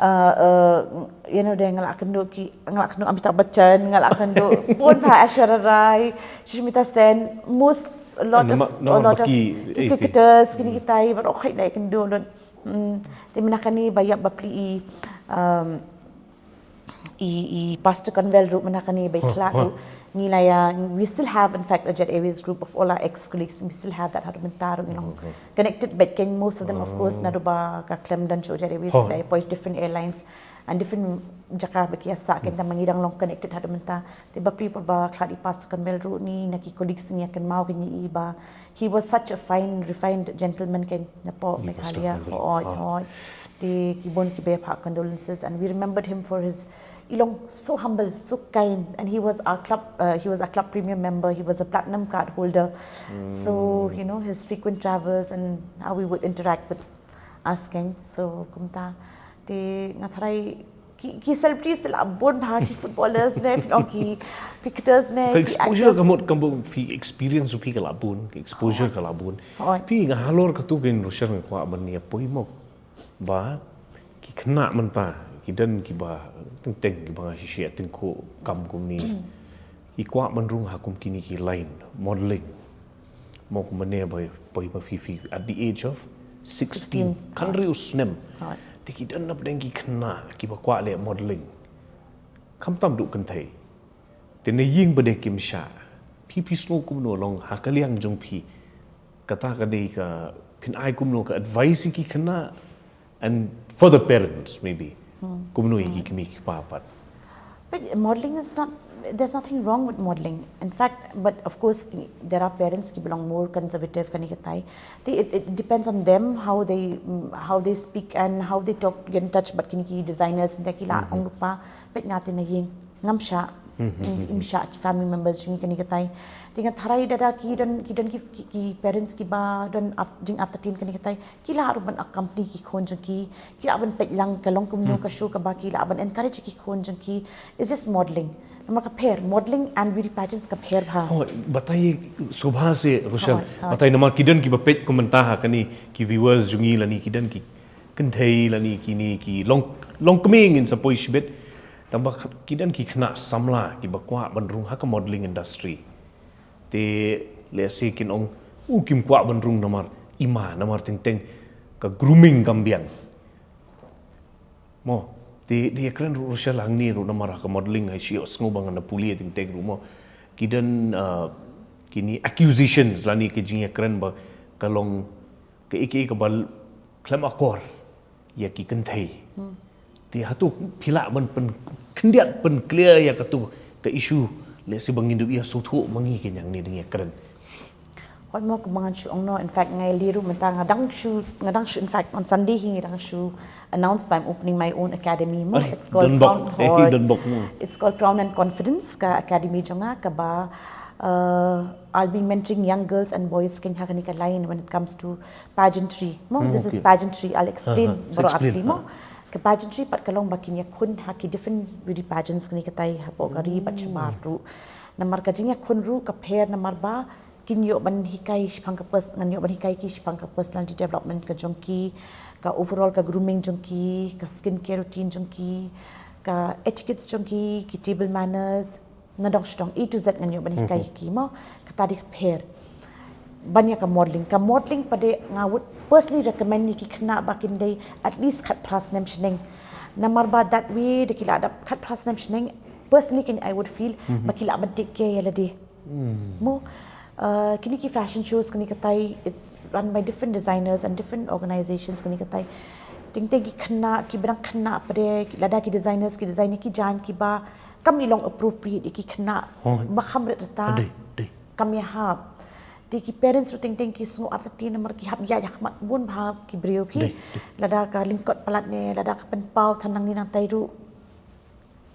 uh, uh, you know, de nga la kynduh ki, nga la kynduh Amitabh Bachchan, nga la kynduh bun bha, Aishwarya Rai, Sushmita Sen, most, a lot of, a lot of ki cricketers, kine kitai, bad oh, khoi la kynduh lut. Mm, te mynta kane ba ïap bapli i, um, i, i Pastor Conwell ruh mynta kane ba i khlad ruh. Ngi la ïa, we still have, in fact, a Jet Airways group of all our ex-colleagues. We still have that haduh mynta ruh, ngi long connected bad kein, most of them, of course, naduh ba ka khlem don shuh Jet Airways, ki la ïa poi different airlines and different jaka ba ki ïa sah kein, tangba ngi dang long connected haduh mynta. Te bapli por ba khlad i Pastor Conwell ruh, ngi na ki colleagues ngi ïa kynmaw kein ïa i ba he was such a fine, refined gentleman kein napoh Meghalaya. Hooid, hooid. Te ki bun kiba ïa phah condolences, and we remembered him for his, i long so humble, so kind, and he was our club, uh, he was our club premium member, he was a platinum card holder. So, you know, his frequent travels and how we would interact with us kein. So kumta, te nga tharai ki, ki celebrities te la bun bha, ki footballers ne, phi ong ki cricketers ne, ki actors. Ka exposure ka mut, ka mut phi experience phi ka la bun, ka exposure ka la bun. Hooid. Phi nga halor katu kein Rochelle nga kwah ban ïa poi mo ba ki Khynnah mynta ki don kiba teng teng kiba nga shisha tyngkhuh kam kumne. Ki kwah ban rung ha kum kine ki line modeling. Mo kumne ba poi ba phi phi at the age of sixteen. Sixteen. Khathynriew snem. Te ki don napdeng ki khynnah kiba kwah leh modeling. Khamtam duh kynthei. Te na ïing ba dei kim shah. Phi phi sngew kumno long ha ka liang jong phi. Kata ka dei ka phin ai kumno ka advice ïa ki khynnah and for the parents maybe. Kumno ïa ki kmie ki kpa pat. But modeling is not, there's nothing wrong with modeling. In fact, but of course, there are parents ki belong more conservative kane katai. They, it, it depends on them how they mm, how they speak and how they talk, get in touch. But kine ki designers, kine ki la ong pa, but nga te na ïing ngam shah. Im shah ki family members jong kane katai. Te nga tharai da da ki don ki don ki, ki, ki parents kiba don jing artatien kane katai. Ki lah ruh ban accompany ki khun jong ki, ki lah ban peit lang ka long kumno ka show kaba ki lah ban encourage ki khun jong ki. It's just modeling. Namar ka pher, modeling and beauty pageants ka pher bha. Oh, batai subha se Rochelle. Batai namar ki don kiba peit kumta ha kane ki viewers jong ngi lane ki don ki kynthei lane kine ki long long kmie ngin sa poi shibit. Tangba ki don ki khynnah samla kiba kwah ban rung ha ka modeling industry. Te lehse kin ong u kim kwah ban rung namar ima namar teng teng ka grooming kam biang. Mo te dei kren ruh Rochelle hangne ruh namar ha ka modeling ha shi sngew ba ngan pule teng teng ruh mo. Ki don kine accusations lane ka jingïakren ba ka long ka ïa ka ïa kaba khlem akor ïa ki kynthei. Te hato phi lah ban pynkhyndiat pynclear ïa katu ka issue lehse ba ngin dup ïa sngewthuh ma ngi kein hangne dang ïakren. Hooid mo kumba ngan shu ong noh, in fact nga ïa lade ruh mynta nga dang shu nga dang shu in fact on Sunday hi nga dang shu announce ba I'm opening my own academy mo. It's called Crown. Hooid. It's called Crown and Confidence ka academy jong nga kaba I'll be mentoring young girls and boys kein ha kane ka line when it comes to pageantry. Mo, this is pageantry. I'll explain baroh ar tylli mo. Ka pageantry pat ka long ba kin ïakhun ha ki different beauty pageants kane katai hapoh ka ri bad shabar ruh. Namar ka jingïakhun ruh ka pher namar ba kin ïoh ban hikai shaphang ka pers ngan ïoh ban hikai ki shaphang ka personality development ka jong ki, ka overall ka grooming jong ki, ka skin care routine jong ki, ka etiquettes jong ki, ki table manners, na dong sdong A to Z ngan ïoh ban hikai ki mo. Kata dei ka pher ban ïa ka modeling. Ka modeling pat nga would personally recommend ïa ki khynnah ba kin dei at least khatphra snem shaneng. Namar ba that way da ki la dap khatphra snem shaneng, personally kein I would feel ba ki lah ban take care ïa lade. Mo kine ki fashion shows kane katai, it's run by different designers and different organizations kane katai. Teng teng ki khynnah kiba dang khynnah pat, lada ki designers ki design ïa ki jaiñ kiba kam long appropriate ïa ki khynnah ba kham rit rta. Kam ïahap. Te ki parents ruh teng teng ki sngew artatien namar ki hap ïaid ha khmat bun bha ki briew phi. Lada ka lyngkot palat ne lada ka pynpaw than nangne nangtai ruh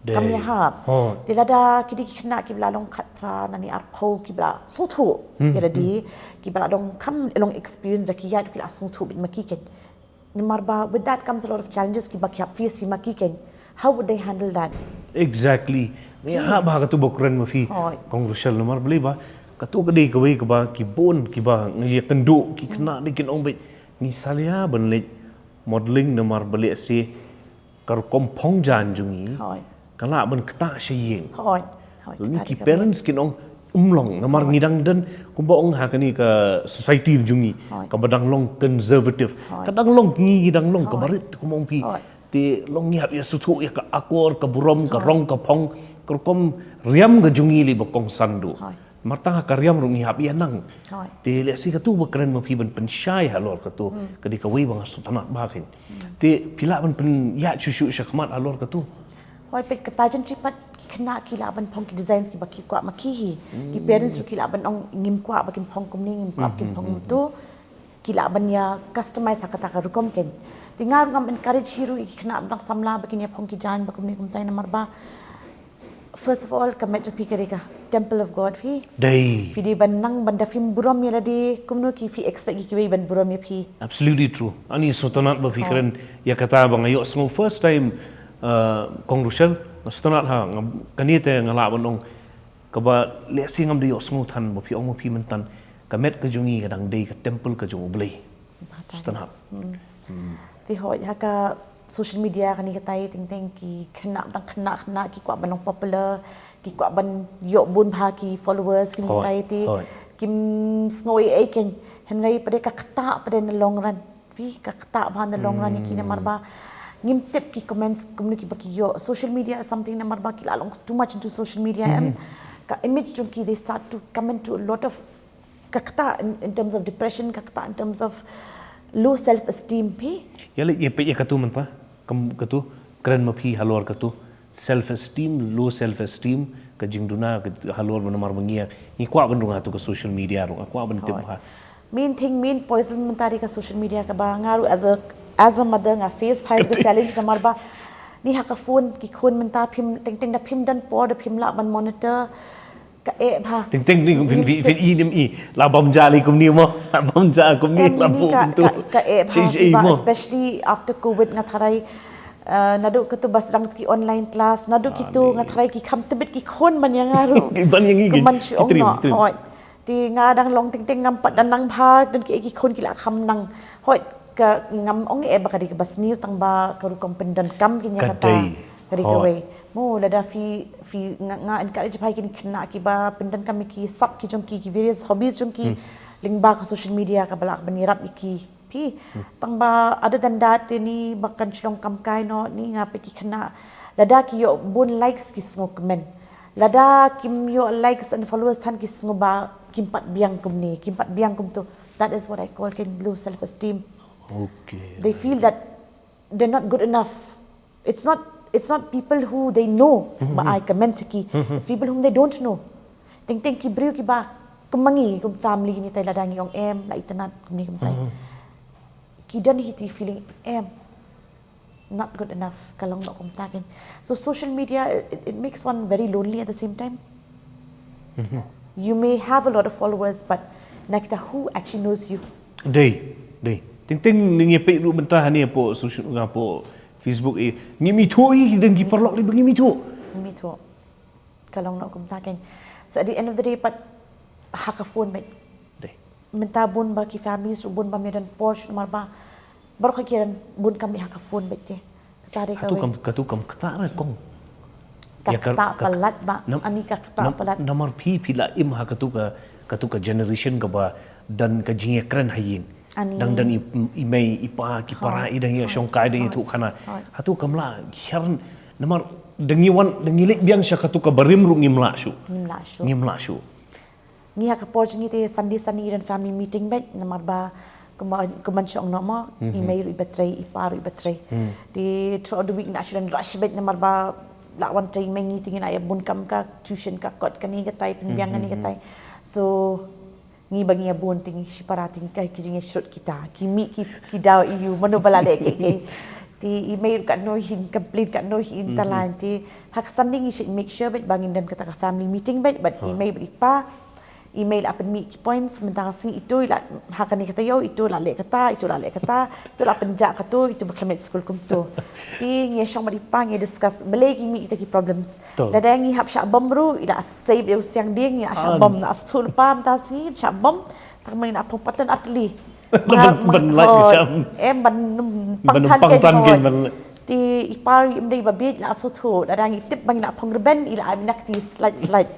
kam ïahap. Te lada ki dei ki khynnah kiba la long khatphra nangne arphew kiba la sngewthuh ïa lade, kiba la dang kham long experience da ki ïaid, ki la sngewthuh beit ma ki kein. Namar ba with that comes a lot of challenges kiba ki hap face hi ma ki kein. How would they handle that? Exactly. Ngi hap ba katu ba kren ma phi. Kong Rochelle namar balei ba katu ka dei kawei kaba ki bun kiba ngi ïakynduh ki khynnah dei kin ong beit ngi salia ban leit modeling namar balei se ka rukom phong jaiñ jong ngi ka lah ban ktah sha ïing. Ki parents kin ong um long namar ngi dang don kumba ong ha kane ka society jong ngi kaba dang long conservative. Ka dang long ngi dang long kaba rit kum ong phi. Te long ngi hap ïa sngewthuh ïa ka akor ka burom ka rong ka phong ka rukom riam ka jong ngi lei ba kongsan duh. Mar tang ha ka riam ruh ngi hap ïa nang. Te lehse katu ba kren ma phi ban pynshai halor katu ka dei kawei ba nga sngewtynnat ba kein. Te phi lah ban pynïaid shuh shuh shakhmat halor katu. Hooid, peit ka pageantry pat ki khynnah ki lah ban phong ki designs kiba ki kwah ma ki hi. Ki parents ruh ki lah ban ong ngim kwah ba kin phong kumne, ngim kwah ba kin phong kumtu. Ki lah ban ïa customize ha kata ka rukom kein. Te nga ruh ngam encourage hi ruh ïa ki khynnah ba dang samla ba kin ïa phong ki jaiñ ba kumne kumtai namar ba first of all ka met jong phi ka dei ka temple of God phi. Dei. Phi dei ban nang ban da phim burom ïa lade kumno ki phi expect ïa kiwei ban burom ïa phi. Absolutely true. Ani sngewtynnat ba phi kren ïa kata ba nga ïohsngew first time. Kong Rochelle nga sngewtynnat ha kane te nga lah ban ong kaba lehse ngam da ïohsngew than ba phi ong ma phi mynta ka met ka jong ngi ka dang dei ka temple ka jong U Blei. Sngewtynnat. Te hooid ha ka social media kane katai, teng teng ki khynnah dang khynnah khynnah ki kwah ban long popular, ki kwah ban ïoh bun bha ki followers kane katai te kim sngew ei ei kein. Hynrei pat de ka ktah pat de na long run. Phi, ka ktah bha na long run ïa ki namar ba ngim tip ki comments kumno kiba ki ïoh. Social media is something namar ba ki la long too much into social media em. Ka image jong ki, they start to come into a lot of ka ktah in, in terms of depression, ka ktah in terms of low self esteem phi. Ïa leh ïa peit ïa katu mynta. Kam katu kren ma phi halor katu self esteem, low self esteem, ka jingduna halor ba namar ba ngi ngi kwah ban rung ha tu ka social media rung, kwah ban tip bha. Main thing, main poison mynta de ka social media kaba nga ruh as a, as a mother nga face bha ïa tu ka challenge namar ba ni ha ka phone ki khun mynta phim teng teng da phim don por da phim lah ban monitor. Ka eh bha. Teng teng ni phin phin i nim i la bam ja li kumni mo. La bam ja kumni la bu ka, tu. Ka eh bha. Especially after covid nga tharai, uh, naduh katu bas dang ki online class naduh kitu nga tharai ki kham tebit ki khun ban ïa nga ruh. Ban ïa ngi. Kumban shu ong no. Hoi. Te nga dang long teng teng ngam pat dang nang bha don ki ki khun ki la kham nang. Hoi, ka ngam ong eh ba ka dei kaba sniew tang ba ka rukom pyndonkam ki ïa kata. Ka dei kawei. Mo lada phi phi nga, nga encourage bha ïa ki khynnah kiba pyndonkam ïa ki sap ki jong ki, ki various hobbies jong ki lyngba ka social media kaba lah ban ïarap ïa ki. Phi tang ba other than that te ni ba kan shlong kam kai no ni nga peit ki khynnah lada ki ïoh bun likes ki sngew kmen. Lada kim ïoh likes and followers than ki sngew ba kim pat biang kumne, kim pat biang kumtu. That is what I call kein low self esteem. Okay. They feel that they're not good enough. It's not, it's not people who they know ba ai kmen sha ki. It's people whom they don't know. Teng teng ki briew kiba kum ma ngi kum family ni tai lada ngi ong em la itynnad kumne kumtai. Ki don hi tu feeling em not good enough ka long noh kumta kein. So social media it, it makes one very lonely at the same time. You may have a lot of followers but na kita who actually knows you. Dei, dei. Teng teng ngi peit ruh mynta hani hapoh social, hapoh Facebook eh. Ngi mithuh i dang ki paralok li ba ngi mithuh. Ngi mithuh. Ka long noh kumta kein. So at the end of the day pat ha ka phone beit. Dei. Mynta bun ba ki families ruh bun ba ym don por shuh namar ba baroh ki ïa don bun kam beit ha ka phone beit te. Kata dei kawei. Katu kam, katu kam ktah re kong. Ka ktah palat ba. Ani ka ktah palat. Namar phi phi la im ha katu ka, katu ka generation kaba don ka jingïakren ha ïing. Dang don i mei i pa ki para i dang ïashongkai dang ïathuh khana. Hatu kam la hiar namar dang ngi wan dang ngi leit biang sha katu ka barim ruh ngim lah shuh. Ngim lah shuh. Ngi ha ka por jong ngi te Sunday Sunday ngi don family meeting beit namar ba kumba, kumban shu ong noh mo i mei ruh iba trei i pa ruh iba trei. Te throughout the week ngi la shu don rush beit namar ba la wan trei i mei ngi te ngi la ïa bun kam ka tuition ka kot kane katai pynbiang kane katai. So ngi ba ngi ïa bun te ngi shipara te ngi kai ki jingïashrut kita ki mih ki, ki daw ïa u mano ba la leh kiei kiei. Te i mei ruh katno hin complain katno hin tala te ha ka Sunday ngi shu make sure beit ba ngin don kata ka family meeting beit bad i mei bad i pa. I mei la pynmih ki points mynta ka sngi itu i la ha kane kata ïew itu la leh kata itu la leh kata itu la pynjah katu itu ba khlem leit skul kumtu. Te ngi ïashong bad i pa ngi discuss balei ki mih kita ki problems. Lada ngi hap shah bom ruh i la save ïa u siang dieng ngi la shah bom na stul pa mynta sngi shah bom. Tang ma ngi na phong patlan atli. Ban ban lai ki sham. Em ban pang than kein. Te i pa ruh i mdei ba bieit la suthu lada ngi tip ba ngi na phong rben i la ai minak ti slide slide.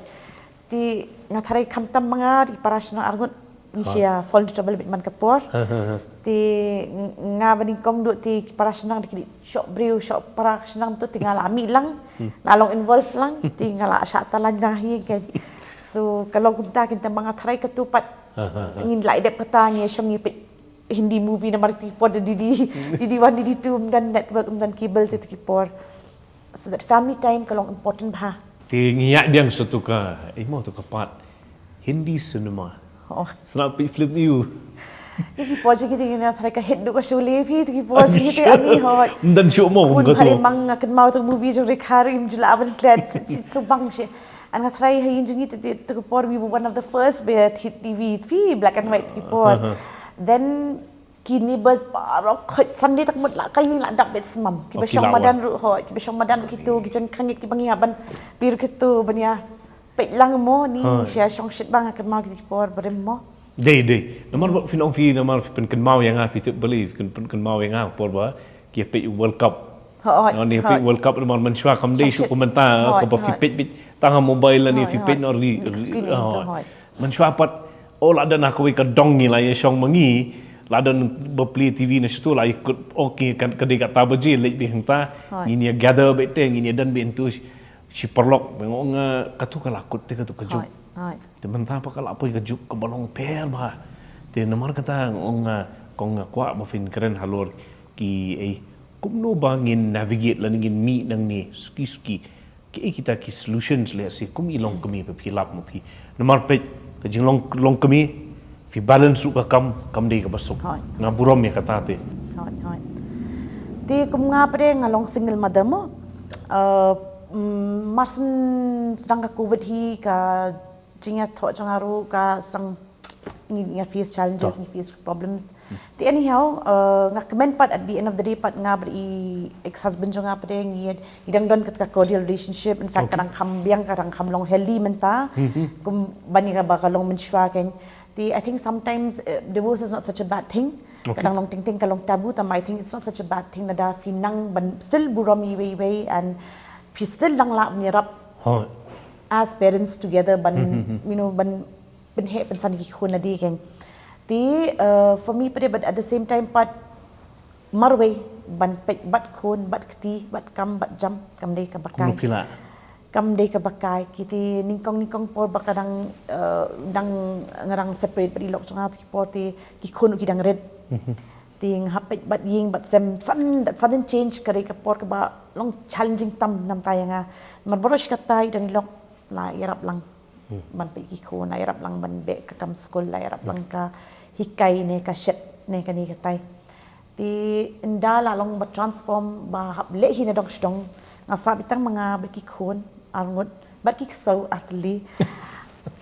Te nga tharai khamtam ma nga ki para shnong arngut ngi shu ïa fall into trouble beit man ka por. Te nga ba nyngkong duh te ki para shnong da ki dei shoh briew shoh para shnong tu te nga la mih lang la long involve lang te nga la shah talan na hi kein. So ka long kumta kein te ma nga tharai katu pat ngin la ïa dep kata ngi shong ngi peit Hindi movie namar tu ki por da D D, D D one, D D two, ym don network, ym don cable te tu ki por. So that family time ka long important bha. Te ngi ïa biang sa tu ka, eh mo tu ka part Hindi cinema. Oh. Sngap peit film ïa u. Ki por jong ngi te ngi na tharai ka hit duh ka Sholay phi tu ki por jong ngi te ani hoi. Ym don shuh mo kum ka tu. Mang nga kynmaw tu movie jong Rekha Rim ju la ban klet subang shi. An nga tharai ha ïing jong ngi tu tu ki por we were one of the first ba hit T V phi black and white ki por. Then ki neighbors baroh khoit Sunday tak mut la ka ïing la dap beit smam. Kiba shong madan ruh hoi, kiba shong madan ruh kitu, ki jong khangit kiba ngi ban pir kitu ban ïa peit lang mo ni sha shong shit ba nga kynmaw ki por barim mo. Dei dei. Namar ba phin ong phi namar phin kynmaw ïa nga phi tip balei phin kynmaw ïa nga por ba Ïa peit World Cup. Hooid, hooid. Ïa peit World Cup namar mynshuwa kam dei shuh kumta, kaba phi peit, peit tang ha mobile lane phi peit noh ri. Mynshuwa pat, oh, la don ha kawei ka dong ngi la ïa shong ma ngi, la don ba plie T V na shuh tu la ïa kut, okay, ka dei kata baje leit beit hangta. Ngin ïa gather beit te, ngin ïa don beit hangtu shi paralok. Nga ong, ah, katu ka la kut te, katu ka juk. Te mynta pat ka la poi ka juk kaba long pher bha. Te namar kata nga ong, ah, kong, nga kwah ba phin kren halor kiei, kumno ba ngin navigate lane ngin mih nangne suki suki. Kiei kita ki solutions lehse kum i longkmie, ba phi lap ma phi. Namar peit ka jinglong, longkmie, phi balance ruh ka kam, kam dei kaba suk. Nga burom ïa kata te. Te kum nga pat de nga long single mother mo. Mar sdang ka covid hi, ka jingïathoh jong nga ruh ka sdang, ngi, ngi face challenges, ngi face problems. Te anyhow, uh, nga kmen pat at the end of the day pat nga bad i ex-husband jong nga pat de ngi, ngi dang don kat ka cordial relationship. In fact, ka dang kham biang, ka dang kham long healthy mynta. Kum ban ïa kaba ka long mynshuwa kein. Te I think sometimes, uh, divorce is not such a bad thing. Ka dang long teng teng ka long taboo, tangba I think it's not such a bad thing lada phi nang ban still burom iwei iwei and phi still dang lah ban ïarap as parents together ban, you know, ban pynheh pynsan ki khun lade kein. Te, uh, for me pat de, but at the same time pat marwei ban peit bad khun, bad kti, bad kam, bad jam, kam dei kaba kai. Kam dei kaba kai. Kiti nyngkong nyngkong por ba ka dang, uh, dang, nga dang separate bad i lok jong nga, te ki por te ki khun ki dang rit. Te nga hap peit bad ïing bad sem, sudden, that sudden change ka dei ka por kaba long challenging tam namar ïa nga. Namar baroh shi katta i dang i lok la ïarap lang ban peit ki khun, la ïarap lang ban beh ka kam skul, la ïarap lang ka hikai ne ka shet ne kane katai. Te ynda la long ba transform ba hap leh hi na dong sdong, nga sah beit tang ma nga bad ki khun arngut bad ki ksew artylli.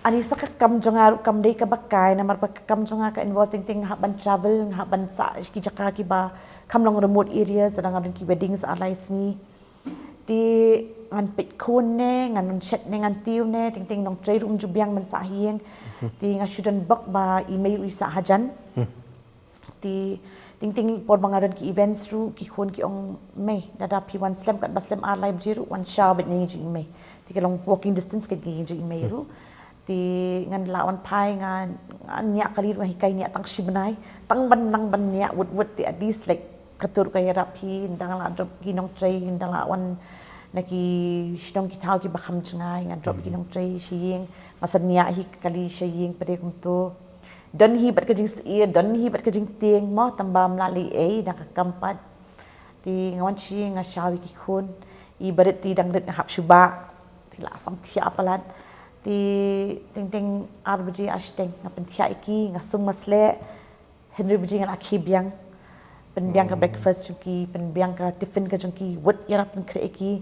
Ani sa ka kam jong nga ruh kam dei kaba kai, namar ba ka kam jong nga ka involve teng teng nga hap ban travel, nga hap ban sah ki jaka kiba kham long remote areas, lada nga don ki weddings ar lai sngi. Te ngan peit khun ne, ngan shet ne, ngan tiew ne, teng teng nongtrei ruh um ju biang ban sah ha ïing. Te nga shu don bok ba i mei ruh i sah hajan. Te teng teng por ba nga don ki events ruh ki khun ki ong, mei, lada phi wan slem katba slem ar lai baje ruh wan shaw beit na ïing jong i mei. Te ka long walking distance kein ka ïing jong i mei ruh. Te ngan lah wan phai, nga, nga ñiah kali ruh, nga hikai ñiah tang shi bnai. Tang ban nang ban ñiah wut wut, te at least like ka tur ka ïarap hi, ynda nga lah drop ki nongtrei, ynda lah wan na ki shnong ki thaw kiba kham jngai, nga drop ki nongtrei sha ïing, nga sa ñiah hi kali sha ïing pat de kumto. Don hi bad ka jingsyier, don hi bad ka jingtieng mo, tangba ym lah leh ei, da ka kam pat. Te nga wan sha ïing nga shaw ïa ki khun, i barit te dang rit nga hap shu bah. Te la sam thiah palat. Te teng teng ar baje ar shiteng nga pynthiah ïa ki, nga sum nga sleh. Hynriew baje nga la khie biang. Pynbiang ka breakfast jong ki, pynbiang ka tiffin ka jong ki, wut ïarap pynkhreh ïa ki.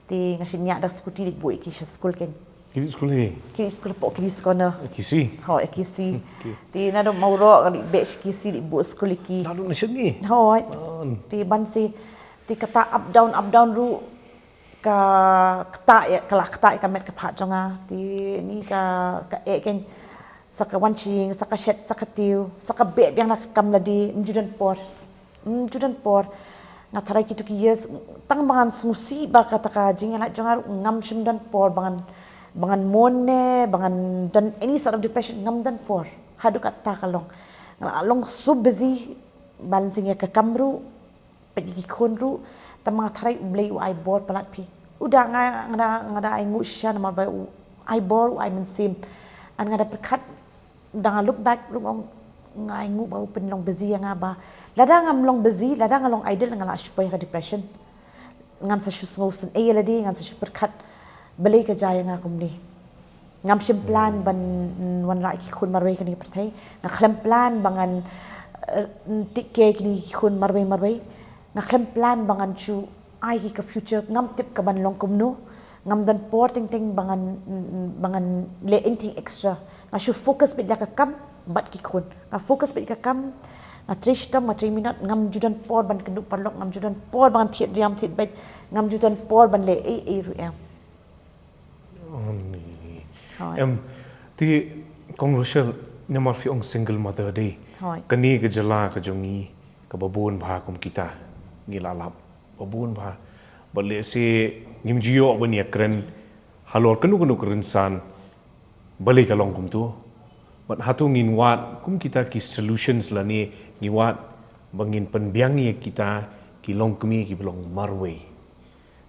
Te nga shim ñiah da scooty leit buh ïa ki sha skul kein. Ki skul hi? Ki skul hapoh Kids Corner. Ki si? Hooid, ki si. Te naduh Mawroh nga leit beh sha ki si leit buh skul ïa ki. Naduh na shane? Hooid. Te ban si, te kata up down, up down ruh ka ktah ïa, ka la ktah ïa ka met ka phad jong nga. Te ni ka, ka eh kein, sa ka wan sha ïing, sa ka shet, sa ka tiew, sa ka beh biang na ka kam lade, ym ju don por. Ym ju don por. Nga tharai kitu ki years, tang ba ngan sngewsih ba kata ka jingïalait jong nga ruh ngam shym don por ba ngan, ba ngan mourn ne, ba ngan don any sort of depression, ngam don por. Haduh katta ka long. Nga la long so busy balancing ïa ka kam ruh, peit ïa ki khun ruh, tang ba nga tharai U Blei u ai bor palat phi. U da nga, nga da, nga da ai nguh shisha namar ba u ai bor, u ai mynsiem. And nga da pyrkhat, da nga look back ruh nga ong, nga ai nguh ba u pynlong busy ïa nga ba. Lada ngam long busy, lada nga long idle, nga lah shu poi ha ka depression. Ngan sa shu sngewsynei ïa lade, ngan sa shu pyrkhat balei ka jia ïa nga kumne. Ngam shym plan ban, mm, wanrah ïa ki khun marwei kane ka pyrthei. Nga khlem plan ba ngan, eh, take care ïa kine ki khun marwei marwei. Nga khlem plan ba ngan shu ai ki ka future, ngam tip ka ban long kumno. Ngam don por teng teng ba ngan, mm, mm, ba ngan leh anything extra. Nga shu focus beit ïa ka kam bad ki khun. Nga focus beit ïa ka kam, nga trei shitom, nga trei minot, ngam ju don por ban kynduh paralok, ngam ju don por ba ngan thied riam thied beit, ngam ju don por ban leh ei ei ruh em. Em, te Kong Rochelle, namar phi ong single mother de. Kane ka jylla ka jong ngi kaba bun bha kum kita. Ngi la lap ba bun bha. Bad lehse ngim ju ïoh ban ïakren halor kano kano ka rynsan balei ka long kumto. Bad hato ngin wad kum kita ki solutions lane ngi wad ba ngin pynbiang ïa kita ki longkmie kiba long marwei.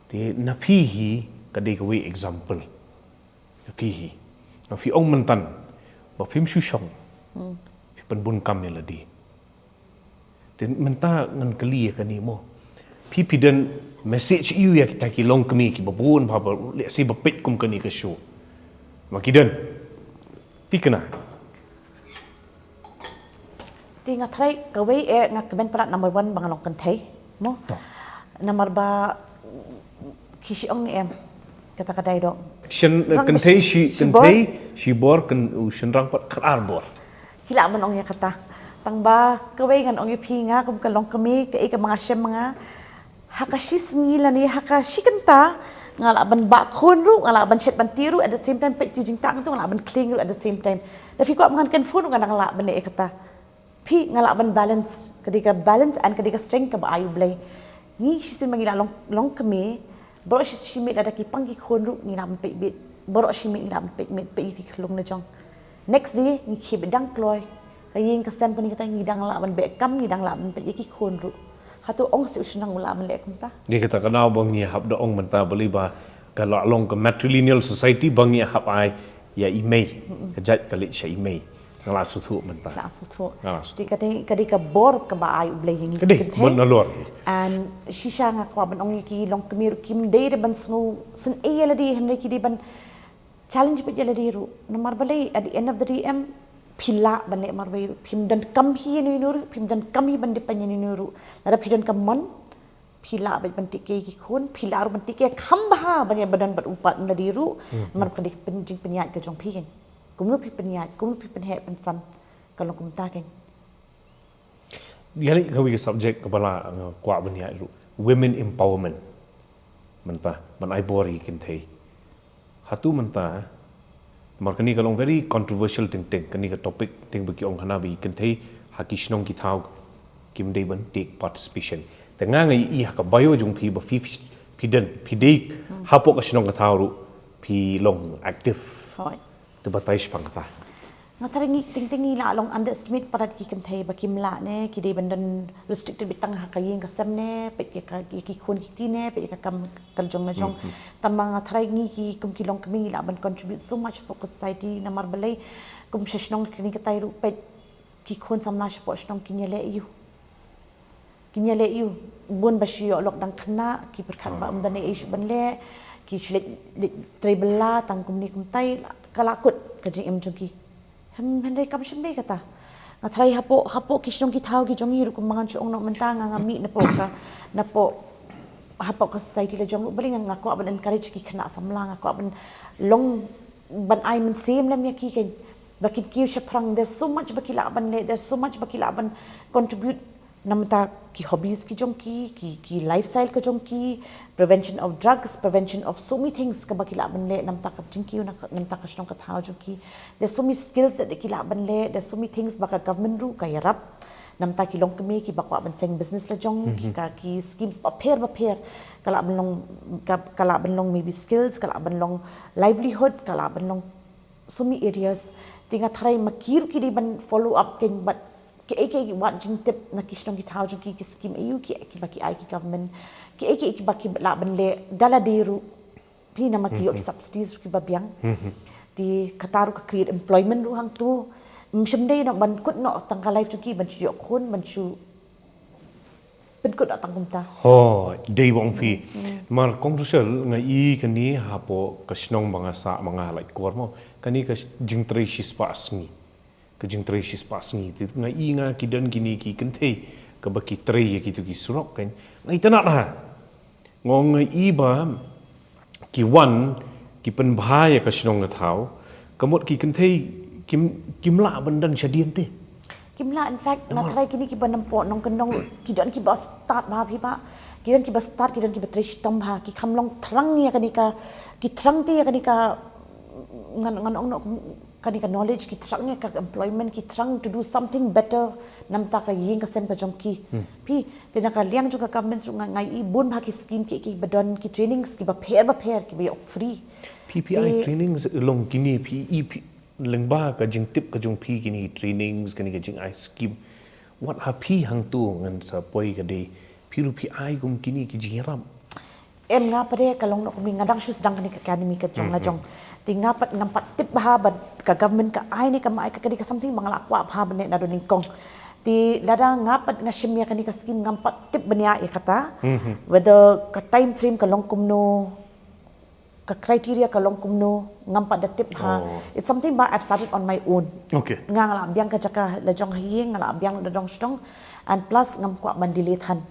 Te na phi hi ka dei kawei example. Na phi hi. Na phi ong mynta ba phim shu shong. Phi pynbun kam ïa lade. Te mynta ngan kylli ïa kane mo. Phi phi don message ïa kita ki longkmie kiba bun bha ba lehse ba peit kum kane ka show. Ma ki don. Phi kynmaw. Te nga tharai kawei eh nga kmen palat number one ba nga long kynthei. Mo. Namar ba ki shu ong ne em kata ka dialog. Shen kynthei shi bor, shi bor, u shynrang pat khatar bor. Ki lah ban ong ïa kata. Tang ba kawei ngan ong ïa phi nga kum ka longkmie kaei kaba nga shem nga. Ha ka shi sngi lane ha ka shi kynta nga lah ban bah khun ruh, nga lah ban shet ban tih ruh, at the same time peit tu jingtang tu nga lah ban khlieng ruh at the same time. Da phi kwah ba ngan kren phone ruh nga dang lah ban leh ïa kata. Phi nga lah ban balance, ka dei ka balance and ka dei ka strength kaba ai U Blei. Ngi shisien ba ngi lah long, longkmie, baroh shi shi miet lada ki pang ki khun ruh ngi lah ban peit beit, baroh shi miet ngi lah ban peit miet, peit ïa ki khlung la jong. Next day ngi khie beit dang kloi. Ka ïing ka sem kane kata ngi dang lah ban beh kam, ngi dang lah ban peit ïa ki khun ruh. Hato ong seh u shynrang u lah ban leh kumta? Ngi kata ka daw ba ngi hap da ong mynta balei ba ka la long ka matrilineal society ba ngi hap ai ïa i mei. Ka jait ka leit sha i mei. Nga la sngewthuh mynta. La sngewthuh. Nga la sngewthuh. Te ka dei, ka dei ka bor kaba ai U Blei ïa ngi ki kynthei. Ka dei, bun nalor. And shisha nga kwah ban ong ïa ki longkmie ruh kim dei da ban sngew sngewsih ïa lade hynrei ki dei ban challenge beit ïa lade ruh. Namar balei at the end of the day em phi lah ban leh marwei ruh. Phim donkam hi ïa uno uno ruh, phim donkam hi ban depend ïa uno uno ruh. Lada phi donkam mon, phi lah beit ban tih kiei ki khun, phi lah ruh ban tih kiei kham bha ban ïa ba don bad u pat na dei ruh. Namar ka dei ka pyn-, jingpynïaid ka jong phi kan. Kumno phi pynïaid, kumno phi pynheh pynsan ka long kumta kan. Ïa ni kawei ka subject kaba la nga kwah ban ïaid ruh. Women empowerment. Mynta, ban ai bor ïa ki kynthei. Hato mynta, namar kane ka long very controversial teng teng, kane ka topic teng ba ki ong hana ba ki kynthei ha ki shnong ki thaw kim dei ban take participation. Te nga nga ïohi ha ka bio jong phi ba phi, phi, phi don, phi dei hapoh ka shnong ka thaw ruh phi long active. Te batai shaphang kata. Nga tharai ngi teng teng ngi la long underestimate palat ki kynthei ba kim lah ne, ki dei ban don restricted beit tang ha ka ïing ka sem ne, peit ïa ka, ïa ki khun ki kti ne, peit ïa ka kam ka jong la jong. Tang ba nga tharai ngi ki kum ki longkmie ngi lah ban contribute so much hapoh ka society namar balei kum sha shnong kane katai ruh peit ki khun samla shapoh shnong kin ïaleh aiu. Kin ïaleh aiu, bun ba shu ïoh lok dang khynnah, ki pyrkhat ba ym don ei ei shuh ban leh, ki shu leit, leit trei bylla tang kumne kumtai, ka la kut ka jingim jong ki. Hynrei kam shym dei kata. Nga tharai hapoh, hapoh ki shnong ki thaw ki jong ngi ruh kumba ngan shu ong noh mynta nga, nga mih napoh ka, napoh hapoh ka society la jong ruh balei nga, nga kwah ban encourage ki khynnah samla, nga kwah ban long ban ai mynsiem lem ïa ki keiñ ba kin kiew shaphrang. There's so much ba ki lah ban leh, there's so much ba ki lah ban contribute. Na bynta ki hobbies ki jong ki, ki, ki lifestyle ka jong ki, prevention of drugs, prevention of so many things kaba ki lah ban leh na bynta ka jingkiew, na bynta ka shnong ka thaw jong ki. There's so many skills that ki lah ban leh, there's so many things ba ka government ruh ka ïarap na bynta ki longkmie kiba kwah ban seng business la jong ki, ka ki schemes bapher bapher. Ka lah ban long, ka, ka lah ban long maybe skills, ka lah ban long livelihood, ka lah ban long so many areas. Te nga tharai ma ki ruh ki dei ban follow up keiñ bad kiei kiei wat jingtip na ki shnong ki thaw jong ki, ki scheme aiu kiei kiba ki ai ki government, kiei kiei kiba ki lah ban leh da lade ruh. Phi, namar ki ïoh ki subsidies ruh kiba biang. Te kata ruh ka create employment ruh hangto. Ym shym dei noh ban kut noh tang ka life jong ki ban shu ïoh khun, ban shu pynkut noh tang kumta. Ho, dei bong phi. Mar kong Rachel nga i kane hapoh ka shnong ba nga sah ba nga lait kor mo. Kane ka jingtrei shispah sngi. Ka jingtrei shispah sngi. Te nga i nga ki don kine ki kynthei kaba ki trei ïa kitu ki surok keiñ. Nga itynnad ha. Nga ong nga i ba ki wan ki pynbha ïa ka shnong ka thaw. Ka mut ki kynthei kim, kim lah ban don shadien te. Kim lah, in fact nga tharai kine kiba nongpynim nongkyndong ki don kiba stad bha phi ba. Ki don kiba stad, ki don kiba trei shitom bha. Ki kham long thrang ïa kane ka, ki thrang te ïa kane ka ngan, ngan ong noh kane ka knowledge ki thrang ïa ka employment, ki thrang to do something better namar ka ïing ka sem ka jong ki. Phi, te na ka liang jong ka government ruh nga, nga ïohi bun bha ki scheme ki, ki ba don, ki trainings ki bapher bapher ki ba ïoh free. Phi, phi ai trainings long kine, phi, i, phi, lyngba ka jingtip ka jong phi, kine trainings, kine ka jingai scheme, wat ha phi hangto ngan sa poi ka dei, phi ruh phi ai kum kine ki jingïarap? Em, nga pat de ka long noh kumne, nga dang shu sdang kane ka academy ka jong la jong. Te nga pat ngam pat tip bha ba ka government ka ai ne kam ai, ka dei ka something ba nga la kwah bha ban leh naduh nyngkong. Te lada nga pat nga shim ïa kane ka scheme, ngam pat tip bniah ïa kata, whether ka time frame ka long kumno, ka criteria ka long kumno, ngam pat da tip bha. It's something ba I've started on my own. Nga, nga la biang ka jaka la jong ha ïing, nga la biang da dong sdong, and plus ngam kwah ban delay than.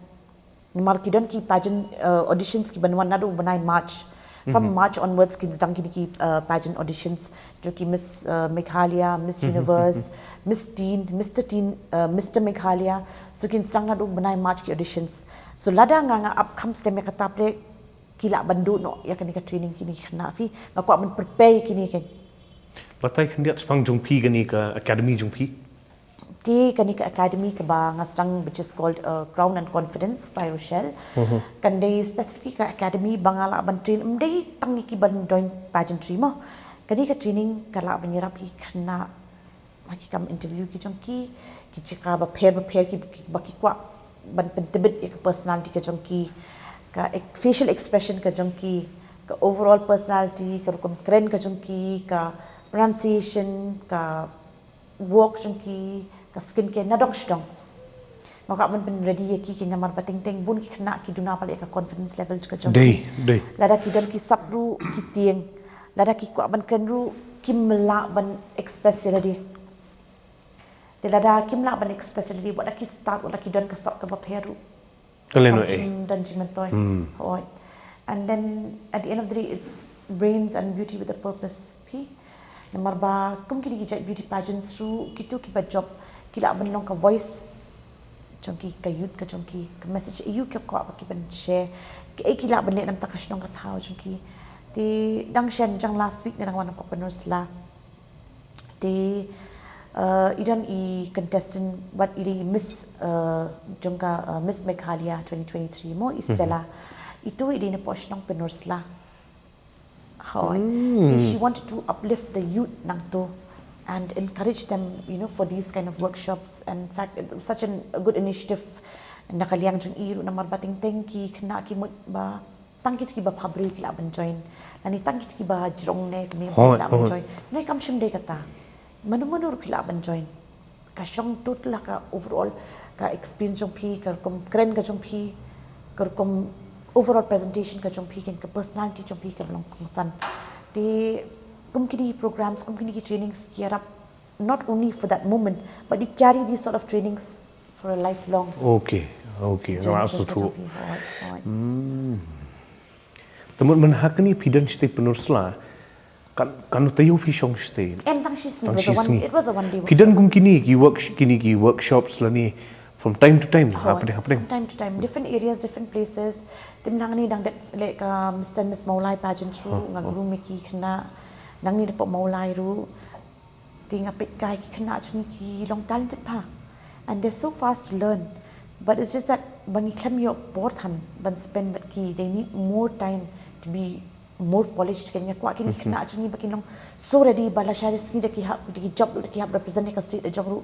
Namar ki don ki pageant, uh, auditions ki ban wan naduh u bnai March. From March onwards kin sdang kine ki, uh, pageant auditions, jong ki Miss, uh, Meghalaya, Miss Universe, Miss Teen, Mister Teen, uh, Mister Meghalaya. So kin sdang naduh u bnai March ki auditions. So lada nga, nga ap kham stem ïa kata, phi, ki lah ban duh noh ïa kane ka training kine ki khynnah, phi, nga kwah ban prepare ïa kine, keiñ. Batai khyndiat shaphang jong phi, kane ka academy jong phi. Te kane ka academy kaba nga sdang, which is called, uh, Crown and Confidence by Rochelle. Kan dei specifically ka academy ba nga lah ban train, ym dei tang ïa ki ban join pageantry mo. Kane ka training ka lah ban ïarap ïa ki khynnah ha ki kam interview ki jong ki, ki jaka bapher bapher ki, ki ba ki kwah ban pyntbit ïa ka personality ka jong ki, ka ek-, facial expression ka jong ki, ka overall personality, ka rukom kren ka jong ki, ka pronunciation, ka walk jong ki, ka skin care, na dong sdong. Nga kwah ban pyn ready ïa ki, ki namar ba teng teng bun ki khynnah ki duna palat ïa ka confidence level ka jong ki. Dei, dei. Lada ki don ki sap ruh ki tieng. Lada ki kwah ban kren ruh kim lah ban express ïa lade. Te lada kim lah ban express ïa lade, wat la ki start, wat la ki don ka sap kaba pher ruh. Ka lehnoh ei. Kam shym don jingmyntoi. Hooid. And then at the end of the day, it's brains and beauty with a purpose. Phi, namar ba kum kine ki jait beauty pageants ruh, kito kiba jop ki lah ban long ka voice jong ki, ka youth ka jong ki, ka message aïu ki kwah ba ki ban share, kaei ki lah ban leh namar ka shnong ka thaw jong ki. Te dang shen jong last week nga dang wan ha Upper Nursla. Te, uh, i don i contestant, wat i dei i Miss, uh, jong ka, uh, Miss Meghalaya twenty twenty-three mo, i Stella. Ito i dei na poh shnong Upper Nursla. Hooid. Te she wanted to uplift the youth nangto and encourage them, you know, for these kind of workshops. And in fact, it was such an, a good initiative na ka liang jong i ruh, namar ba teng teng ki khynnah ki mut ba tang kito kiba pha briew ki lah ban join, lane tang kito kiba jrong ne kmie ki lah ban join. Hooid. Kam shym dei kata. Mano mano ruh phi lah ban join. Ka shong total ha ka overall, ka experience jong phi, ka rukom kren ka jong phi, ka rukom overall presentation ka jong phi, keiñ ka personality jong phi kaba long kongsan. Te kum kine ki programs, kum kine ki trainings ki ïarap not only for that moment, but you carry these sort of trainings for a lifelong. Okay, okay. Journey ka jong phi. Hooid, hooid. Te mut mynta kane phi don shatei Upper Nursla, kan, katno taïew phi shong shatei? Em, tang shisngi. Tang shisngi. It was a one, it was a one day workshop. Phi don kum kine ki work, kine ki workshops lane from time to time, hapdeng, hapdeng? From time to time, different areas, different places. Te mynta hangne dang dep leh ka Mister and Miss Mawlai pageant ruh, nga groom ïa ki khynnah. Nangne napoh Mawlai ruh. Te nga peit kai ki khynnah jong ngi ki long talented bha. And they're so fast to learn. But it's just that ba ngi khlem ïoh por than ban spend bad ki, they need more time to be more polished. Keiñ nga kwah kine ki khynnah jong ngi ba kin long so ready ba lashai sngi da ki hap, da ki jop, da ki hap represent ïa ka state da jong ruh,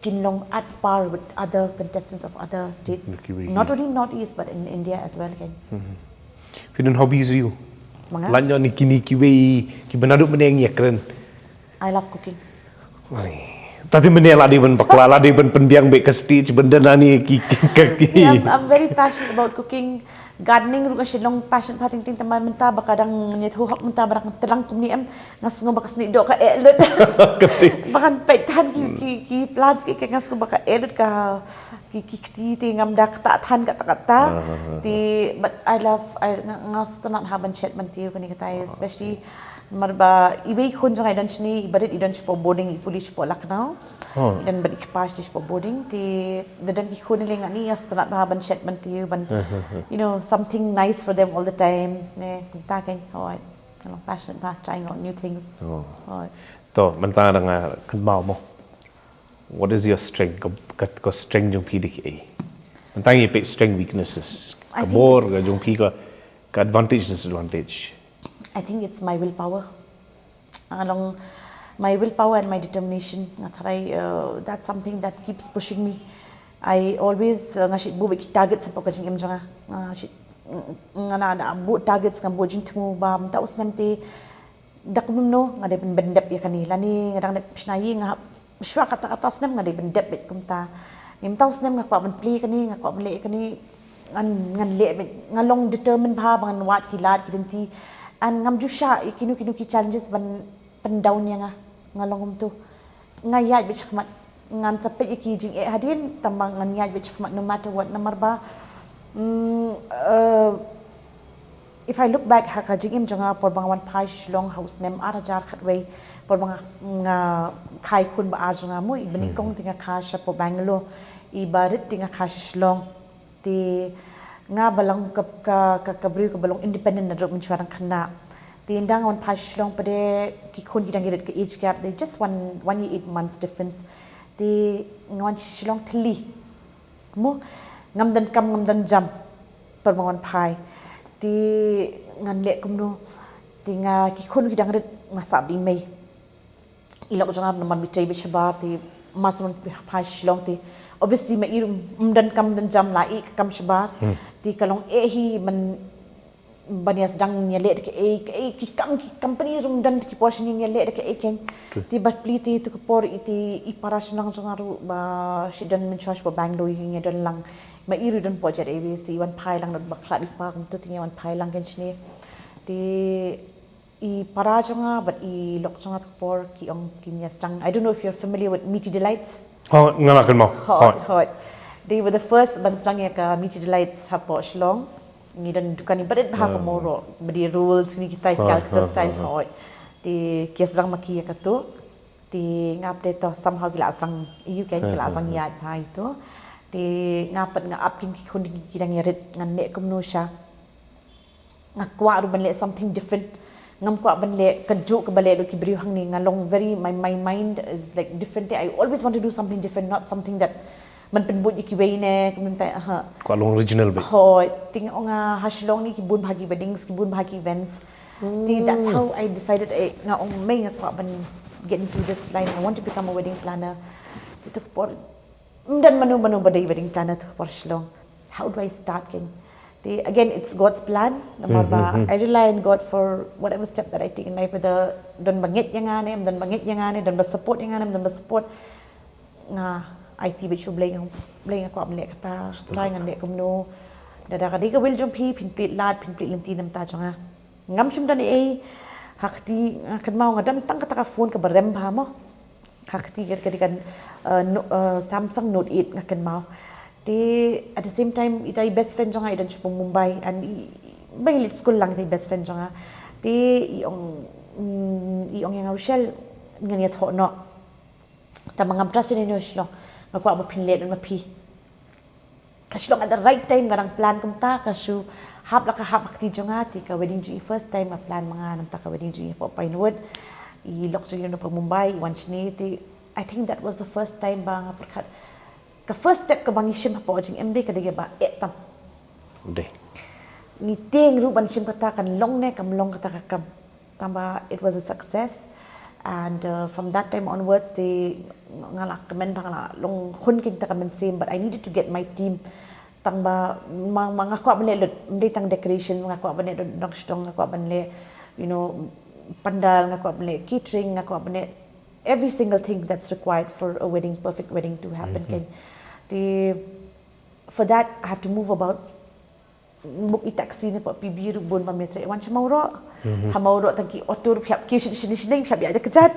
kin long at par with other contestants of other states. Not only Northeast but in India as well, keiñ. Phi don hobbies ïa u? Ma nga? Lait noh na kine kiwei kiba naduh mynne ngi ïakren. I love cooking. Tang te mynne la dei ban bakla, la dei ban pynbiang beit ka stage ban don hangne ki, ki, ki, ki. Yeah, I'm, I'm very passionate about cooking. Gardening ruh nga shu long passionate bha teng teng, tang ba mynta ba ka dang ïathuh hok mynta ba dang tlang kumne em, nga sngew ba ka snieh doh ka eh lut. Ba ngan peit than ki, ki, ki plants ki, ki nga sngew ba ka eh lut ka, ki, ki kti te ngam da ktah than katta katta. Te, but I love, I, nga, nga sngewtynnat ha ban shet ban tiew kane katai, especially namar ba iwei i khun jong nga i don shane, i barit i don shapoh boarding, i pule shapoh Lucknow. I don bad i kpa shapoh boarding, te da don ki khun lei, nga ni nga sngewtynnat bha ban shet ban tiew ban, you know, something nice for them all the time. Ne, kumta keiñ, hooid. Nga long passionate bha trying out new things. Hooid. To mynta da nga kynmaw mo. What is your strength? Ka, ka, ka strength jong phi dei kaei? Mynta ngi peit strength, weaknesses. I Ka think bor it's- ka jong phi, ka, ka advantage, disadvantage. I think it's my willpower. Along my willpower and my determination. Nga tharai uh, that's something that keeps pushing me. I always uh, nga shait buh ki targets hapoh ka jingim jong nga. Nga shait nga na da buh targets, nga buh jingthmu ba mynta u snem te da kumno nga dei ban pyndep ïa kane, lane nga dang dep shna ïa nga shuwa kata kata snem nga dei ban dep beit kumta. Mynta u snem nga kwah ban plie kane, nga kwah ban leh kane, ngan ngan leh beit, nga long determined bha ba ngan wad ki lad ki lynti. And ngam ju shah ïa kino kino ki challenges ban pyndown ïa nga. Nga long kumtu. Nga ïaid beit shakhmat. Ngan sa peit ïa ki jingeh hadien, tangba ngan ïaid beit shakhmat no matter what, namar ba mm, uh, if I look back ha ka jingim jong nga por ba nga wan phai Shillong ha u snem ar hajar khatwei, por ba nga, nga kha ïa i khun ba ar jong nga mo, i ba nyngkong te nga kha shapoh Bangalore, i ba rit te nga kha sha Shillong. Te nga ba long ka, ka, ka, ka briew kaba long independent naduh mynshuwa dang khynnah. Te ynda nga wan phai Shillong pat de ki khun ki dang rit, ka age gap de just one, one year eight months difference. Te nga wan sha Shillong thylli. Mo, ngam don kam ngam don jam. Por ba nga wan phai. Te ngan leh kumno. Te nga, ki khun ki dang rit, nga sah bad i mei. I lok jong nga namar ba i trei beit shabar, te ma shu wan phai Shillong te obviously ma i ruh ym don kam don jam, la ïeh ka kam shabar. Te ka long eh hi ban, ban ïa sdang ïa leh da kaei kaei, ki kam ki company ruh ym don, ki por shane ïa leh da kaei kein. Te bad plie te tu ka por i te i para shnong jong nga ruh ba shi don mynshuwa shapoh Bangalore, ïa don lang. Ma i ruh don poi jait, i wan phai lang, don ba khlad i pa kumta, te ngi wan phai lang kein shane. Te i para jong nga bad i lok jong nga tu ka por ki ong kin ïa sdang. I don't know if you're familiar with Meaty Delights. Ho, nga la kynmaw. Hooid, hooid. They were the first ban sdang ïa ka Meaty Delights hapoh Shillong. Ngi don dukan i barit bha ka moro, bad i rolls, kine kita i Calcutta style, hooid. Te ki ïa sdang ma ki ïa katu. Te nga pat de to somehow ki la sdang ïa u kein, ki la sdang ïaid bha ïa tu. Te nga pat nga ap kin ki khun ki dang ïa rit, ngan leh kumno sha. Nga kwah ruh ban leh something different. Ngam kwah ban leh kajuh kaba leh lut ki briew hangne. Nga long very, my, my mind is like different. I always want to do something different, not something that man pynbud ïa kiwei ne, kumta, aha. Kwah long original beit. Hooid, te nga ong ha Shillong ne ki bun bha ki weddings, ki bun bha ki events. Te that's how I decided, eh, nga ong mei nga kwah ban get into this line. I want to become a wedding planner. Te tu ka por ym don mano mano ba dei wedding planner tu ka por Shillong. How do I start kein? Te again, it's God's plan. Namar ba I rely on God for whatever step that I take in life, whether don ba ngeit ïa nga ne ym don ba ngeit ïa nga ne, don ba support ïa nga ne ym don ba support. Nga aiti beit sha U Blei, nga, Blei nga kwah ban leh kata, trai ngan leh kumno. Lada ka dei ka will jong phi, phin plie lad, phin plie lynti na bynta jong nga. Ngam shym don ei ei. Ha kti nga kynmaw nga don tang kata ka phone kaba rem bha mo. Ha kti ka dei ka, uh, no, uh, Samsung Note eight nga kynmaw. Te at the same time ita i best friend jong nga i don shapoh Mumbai, and i, ba ngi leit skul lang ita i best friend jong nga. Te i ong, mm, i ong ïa nga, Rochelle, ngan ïathoh noh. Tangba ngam trust ïano ïano ha Shillong. Nga kwah ba phin leh don ma phi. Ka Shillong at the right time, nga dang plan kumta, ka shu hap la ka hap ha kti jong nga, te ka wedding jong i first time nga plan ma nga, namar ka wedding jong i hapoh Pinewood. I lok jong i na Mumbai, i wan shane, te I think that was the first time ba nga pyrkhat. Ka first step kaba ngi shim hapoh jingim de ka dei ba eh tam. Dei. Ngi tieng ruh ban shim kata kan long ne kam long kata ka kam. Tangba it was a success. And uh, from that time onwards, te nga la kmen ba nga la long khun kein ta ka mynsiem, but I needed to get my team. Tangba ma, ma nga kwah ban leh lut, ym dei tang decorations, nga kwah ban leh lut nong shtong, nga kwah ban leh, you know, pandal, nga kwah ban leh catering, nga kwah ban leh every single thing that's required for a wedding, perfect wedding to happen kein. Te for that, I have to move about. Book i taxi na pdeng P B ruh bun ba me trei wan sha Mawroh. Ha Mawroh tang ki auto ruh phi hap kiew shini shini, phi hap ïaid da kjat.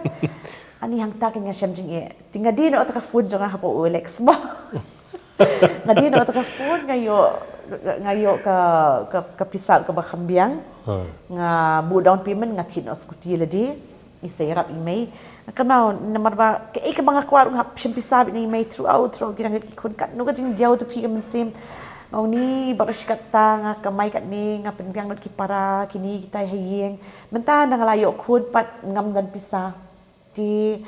Ani hangta kein nga shem jingeh. Te nga die noh ta ka phone jong nga hapoh O L X mo. Nga die noh ta ka phone, nga ïoh, nga ïoh ka, ka, ka pisa kaba kham biang. Nga buh down payment, nga thied noh scooty lade. I sa ïarap i mei. Nga kynmaw namar ba kaei kaba nga kwah ruh nga hap shim pisa beit na i mei throughout, throughout ki dang rit ki khun, katno ka jingdiaw jong phi ka mynsiem. Nga ong ni baroh shi katta nga kamai katne, nga pynbiang lut ki para kine kitai ha ïing. Mynta nga la ïoh khun pat ngam don pisa. Te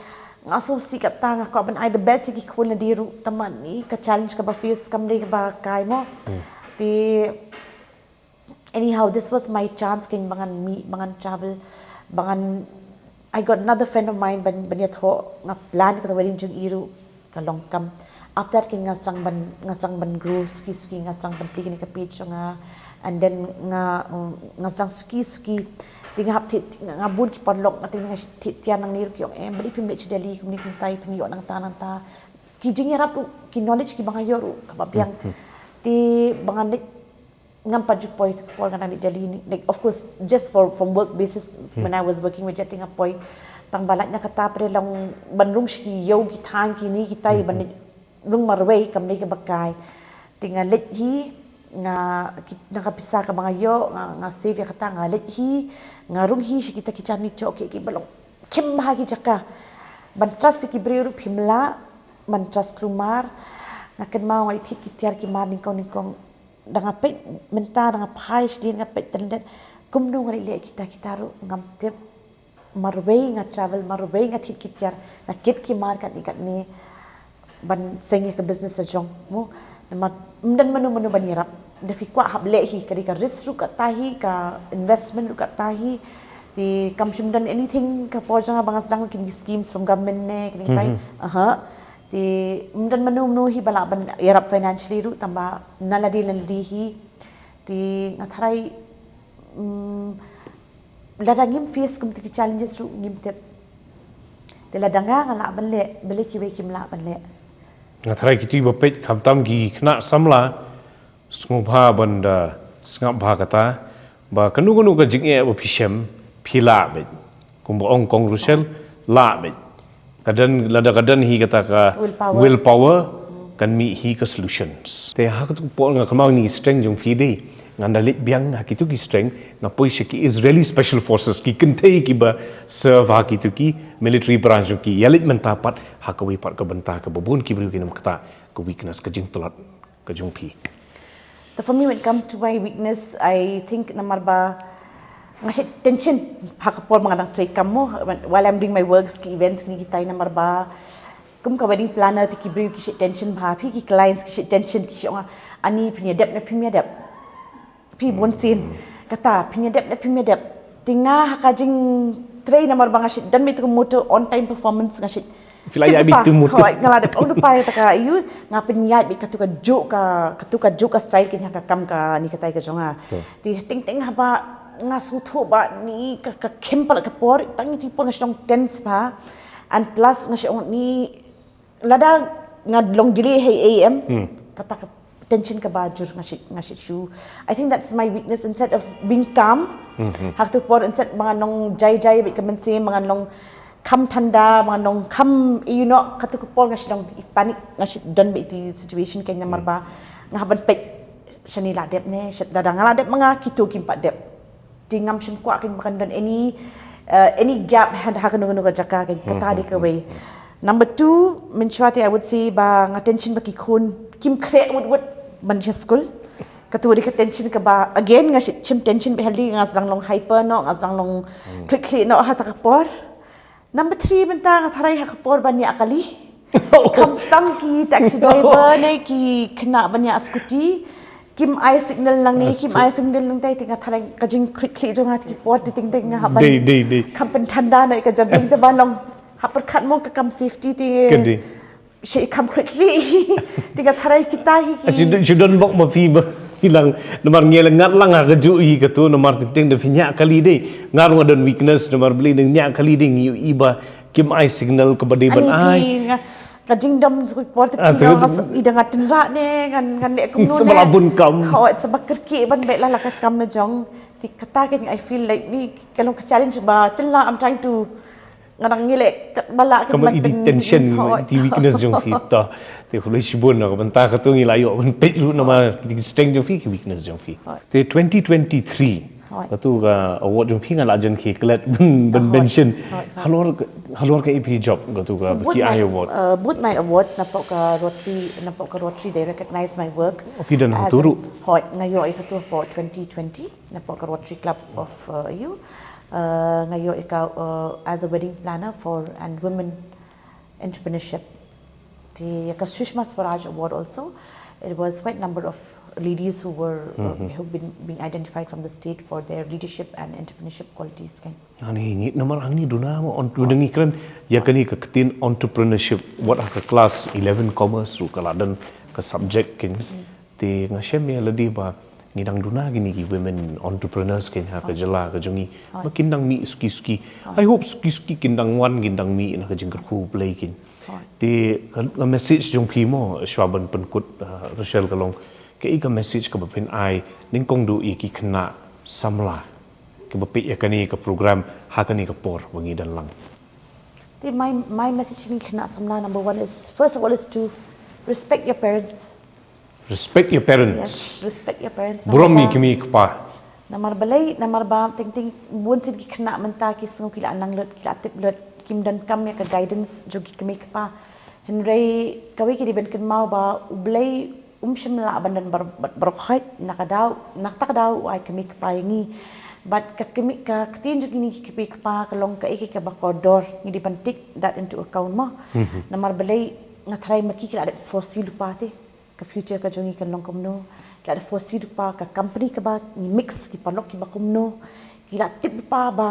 nga sngewsih kata, nga kwah ban ai the best ïa ki khun lade ruh, tangba ni ka challenge kaba face kam dei kaba kai mo. Te anyhow, this was my chance, keiñ, ba ngan mih, ba ngan travel, ba ngan, I got another friend of mine ban, ban ïathoh, nga plan kata wedding jong i ruh, ka long kam. After that, keiñ, nga sdang ban, nga sdang ban grow suki suki, nga sdang ban plie kane ka page jong nga, and then nga, mm, nga sdang suki suki. Te nga hap thied, nga bun ki paralok, nga, te nga thied tiar nangne ruh ki ong, eh, balei phim leit sha Delhi, kumne kumtai, phin ïoh nangta nangta. Ki jingïarap ruh, ki knowledge kiba nga ïoh ruh kaba biang. Te ba ngan leit, ngam pat ju poi, te ka por nga dang leit Delhi ni, like, of course, just for, from work basis, when I was working with Jet, te nga poi. Tangba lait na kata pat, long ban rung sha ki ïew ki thaiñ kine kitai, ban leit rung marwei kam dei kaba kai. Te nga leit hi, nga, ki, na ka pisa kaba nga ïoh, nga, nga save ïa kata, nga leit hi, nga rung hi sha kita ki jan, ki jaka kiba long khim bha ki jaka. Ban trust ïa ki briew ruh phim lah, ban trust kulmar. Nga kynmaw nga thied ki tiar ki mar nyngkong nyngkong. Da nga peit mynta, da nga phai shadien, nga peit tyndet. Kumno nga leh kita kita ruh ngam tip. Marwei nga travel, marwei nga thied ki tiar, nga kit ki mar katne katne ban seng ïa ka business la jong, mo. Namar ym don mano mano ban ïarap. Da phi kwah hap leh hi, ka dei ka risk ruh kata hi, ka investment ruh kata hi. Te kam shym don anything ka por jong nga ba nga sdang kine ki schemes from government ne kine kitai. Aha. Te ym don mano mano hi ba lah ban ïarap financially ruh, tangba na lade na lade hi. Te nga tharai, mm, lada ngim face kum kito ki challenges ruh ngim tip. Te lada nga nga lah ban leh, balei kiwei kim lah ban leh. Nga tharai kito kiba peit, khamtam ki khynnah samla, sngewbha ban da sngap bha kata, ba kano kano ka jingeh ba phi shem, phi lah beit. Kumba ong Kong Rochelle, lah beit. Ka don, lada ka don hi kata ka willpower, kan mih hi ka solutions. Te ha katu ka por nga kynmaw kine ki strength jong phi dei. Ngan da leit biang ha kitu ki strength, nga poi sha ki Israeli Special Forces, ki kynthei kiba serve ha kitu ki military branch jong ki. Ïa leit mynta pat ha kawei pat ka bynta kaba bun ki briew kin ym ktah, ka weakness, ka jingtlot ka jong phi. So for me, when it comes to my weakness, I think namar ba nga shait tension ha ka por ba nga dang trei kam mo, while I'm doing my works, ki events, kine kitai, namar ba kum ka wedding planner te ki briew ki shait tension bha, phi ki clients ki shait tension, ki shait ong, ani phin ïa dep ne phim ïa dep. Phi bun sien. Kata, phin ïa dep ne phim ïa dep. Te nga ha ka jingtrei namar ba nga shait don beit tu ka motto on time performance, nga shait Phi la ïaid beit tu motto. Hooid, nga la dep ong lypa ïa kata ka, ïoh, nga pynïaid beit katu ka jok ka, katu ka jok ka style kane ha ka kam kane katai ka jong nga. Te teng teng haba nga sngewthuh ba ni ka, ka khim palat ka por, tang ïa tu por nga sdang tense bha. And plus nga sdang ni lada nga long delay hei A M, kata ka tension kaba jur nga shait, nga shait shuh. I think that's my weakness, instead of being calm. Ha katu ka por instead ba ngan long jai jai beit ka mynsiem, ba ngan long kham thanda, ba ngan long kham, you know, katu ka por nga shait long i panic, nga shait don beit i situation kane namar ba nga hap ban peit shane la dep ne, lada nga la dep ma nga kito kim pat dep. Te ngam shym kwah kane ba kan don any, uh, any gap ha, ha kano kano ka jaka kane, kata dei kawei. Number two, mynshuwa te I would say ba nga tension ba ki khun kim khreh wut wut ban sha skul. Katu dei ka tension kaba again nga shim tension beit ha lade, nga sdang long hyper noh, nga sdang long khlieh khlieh noh ha kata ka por. Number three, mynta nga tharai ha ka por ban ïa kali. Khamtam ki taxi driver ne ki khynnah ban ïa scooty, kim ai signal nangne, kim ai signal nangtai, te nga tharai ka jingkhlieh khlieh jong nga te ki por te teng teng nga hap ban kham pynthanda noh ïa ka jabieng te ban long ha pyrkhat mo ka kam safety te. Shait kham khlieh khlieh. Te nga tharai kita hi ki. Shu don bok ma phi ba phi lang namar ngi la ngat lang ha kajuh hi katu namar teng teng da phi ñiah kali dei. Nga ruh nga don weakness namar balei nang ñiah kali dei, ngi ïohi ba kim ai signal kaba dei ban ai. Ka jingdom sa ka por te phi nga, i da nga tynrah ne ngan, ngan leh kumno ne. Sa ba la bun kam. Hooid, sa ba kyrkieh ban beh la la ka kam na jong. Te kata ka, I feel like ni ka long ka challenge ba te la I'm trying to Nga dang ngi leh kat ba lah kat kaba man i dei pyn tension, hooid, i dei weakness jong phi. Ta te khublei shibun na ka bynta katu ngi la ïoh ban peit ruh namar ki strength jong phi, ki weakness jong phi. Hooid. Te twenty twenty-three, hooid, katu ka award jong phi nga la jan khie klet ban, ban, hooid, mention. Hooid, hooid. Halor, halor kaei phi jop katu ka, so, ki ai award? Uh, both my awards, napoh ka Rotary, napoh ka Rotary they recognize my work. Oh, phi don hangtu ruh? Hooid, nga ïoh ïa katu hapoh twenty twenty napoh ka Rotary Club of, uh, you. Uh, nga ïoh ïa ka uh, as a wedding planner for and women entrepreneurship. Te ïa ka Sushma Swaraj Award also, it was quite number of ladies who were uh, who've been being identified from the state for their leadership and entrepreneurship qualities kan. Ani ngi namar ani duna ma on tu dengi kren ïa kani ka ktien entrepreneurship, wat ha ka class eleven commerce ruh ka la don ka subject kin. Te nga shem ïa lade ba ngi dang duna kini ki women entrepreneurs kin ha ka jylla ka jong ngi. Ba kin dang mih suki suki. I hope suki suki kin dang wan kin dang mih na ka jingkyrkhu U Blei kin. Te ka message jong phi mo shuwa ban pynkut uh, Rochelle ka long ka i ka message ka ba phin ai nyngkong du ïa ki khynnah samla ki ba peit ïa kani ka program ha kani ka por ba ngi don lang. Te my my message ïa ki khynnah samla number one is first of all is to respect your parents. Respect your parents. Yes, respect your parents. Burom ïa ki kmie ki kpa. Namar balei namar ba teng teng bun sien ki khynnah mynta ki sngew ki la nang lut ki la tip lut kim donkam ïa ka guidance jong ki kmie ki kpa. Hynrei kawei ki dei ban kynmaw ba U Blei um shym lah ban don baroh khoit na ka daw na kata ka daw u ai kmie ki kpa ïa ngi. Bad ka kmie ka ktien jong kine ki kmie ki kpa ka long kaei kaei kaba kordor ngi dei ban take that into account mo. Namar balei nga tharai ma ki ki la dep foresee lypa te ka future ka jong ngi kan long kumno. Ki la dep foresee lypa ka company kaba ngi mix ki paralok kiba kumno. Ki la tip lypa ba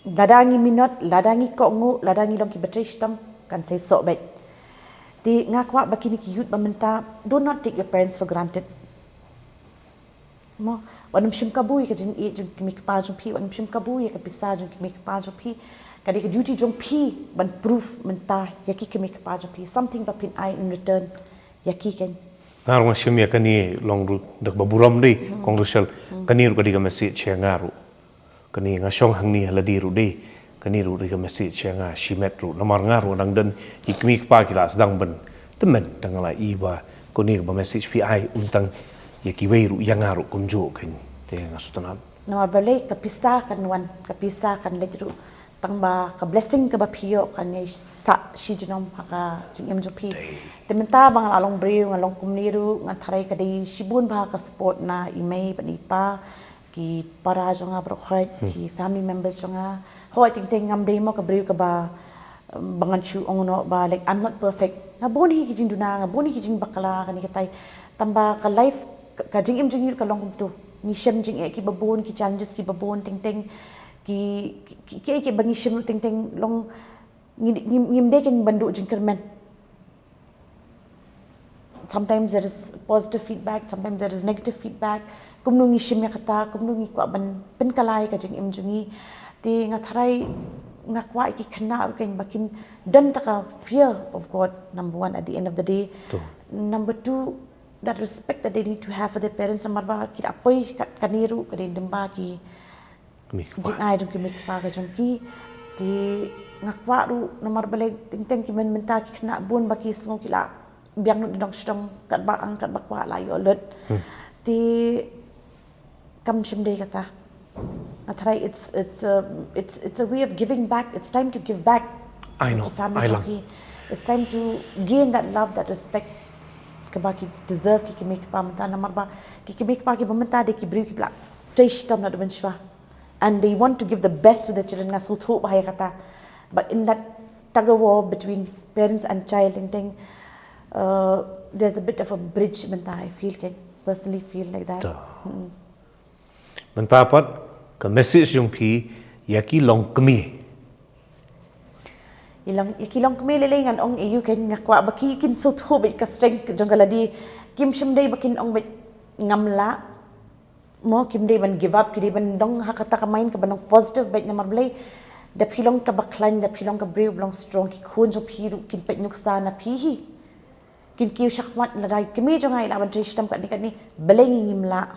lada ngi minot, lada ngi kohnguh, lada ngi long kiba trei shitom kan sei soh beit. Te nga kwah ba kine ki youth ba mynta, do not take your parents for granted. Mo, wat nym shim kabu ïa ka jingïeit jong ki kmie ki kpa jong phi, wat nym shim kabu ïa ka pisa jong ki kmie ki kpa jong phi. Ka dei ka duty jong phi ban prove mynta ïa ki kmie ki kpa jong phi something ba phin ai in return ïa ki kan. Nga ruh nga shem ïa kane long ruh da kaba burom dei kong Rochelle. Kane ruh ka dei ka message ïa nga ruh. Kane nga shong hangne ha lade ruh dei. Kane ruh dei ka message ïa nga shimet ruh namar nga ruh dang don ki kmie ki kpa ki la sdang ban tymmen da nga la i ba kane kaba message phi ai um tang ïa kiwei ruh ïa nga ruh kumjuh kan. Te nga sngewtynnat. Namar balei ka pisa kan wan ka pisa kan leit ruh tang ba ka blessing kaba phi ïoh kan ïai sah shi jynom ha ka jingim jong phi. Te mynta ba nga la long briew nga long kumne ruh nga tharai ka dei shibun ba ka support na i mei bad i pa ki para jong nga baroh khoit ki family members jong nga. Hooid teng teng ngam dei mo ka briew kaba ba ngan shu ong noh ba like I'm not perfect. Nga bun hi ki jingduna nga bun hi ki jingbakla kane katai. Tang ba ka life ka jingim jong ngi ka long kumtu. Ngi shem jingeh kiba bun ki challenges kiba bun teng teng ki ki ki ba ngi shem teng teng long ngi ngim dei ken ban duh jingkyrmen. Sometimes there is positive feedback, sometimes there is negative feedback. Kumno ngi shim ïa kata, kumno ngi kwah ban pynkylla ïa ka jingim jong ngi. Te nga tharai nga kwah ïa ki khynnah ruh kein ba kin don ta ka fear of God, number one, at the end of the day. Number two, that respect that they need to have for their parents, namar ba ki da poi kane ruh ka dei dei ba ki jingai jong ki mei ki pa ka jong ki. Te nga kwah ruh namar balei teng teng ki mynta ki khynnah bun ba ki sngew ki la biang lut dong sdong katba ang katba kwah la ïoh lut. Te kam shym dei kata. Nga tharai it's it's a, it's it's a way of giving back. It's time to give back. I know. Ki family jong ki. It's time to gain that love, that respect kaba ki deserve ki ki mei ki pa mynta namar ba ki ki mei ki pa kiba mynta dei ki briew kiba la trei shitom naduh mynshwa. And they want to give the best to their children, nga sngewthuh bha ïa kata. But in that tug of war between parents and child, teng teng uh, there's a bit of a bridge mynta, I feel, I personally feel like that. Mynta pat ka message jong phi ïa ki longkmie. Ïa ki longkmie lei lei ngan ong ïa u kein nga kwah ba ki kin sngewthuh bad ka strength jong ka lade, kim shym dei ba kin ong bad ngam lah. Mo kim dei ban give up, ki dei ban long ha kata ka mind kaba long positive bad namar balei da phi long kaba khlaiñ, da phi long ka briew ba long strong, ki khun jong phi ruh kin peit nuksa na phi hi. Kin kiew shakhmat lada kmie jong nga i lah ban trei shitom katne katne, balei ngi ngim lah.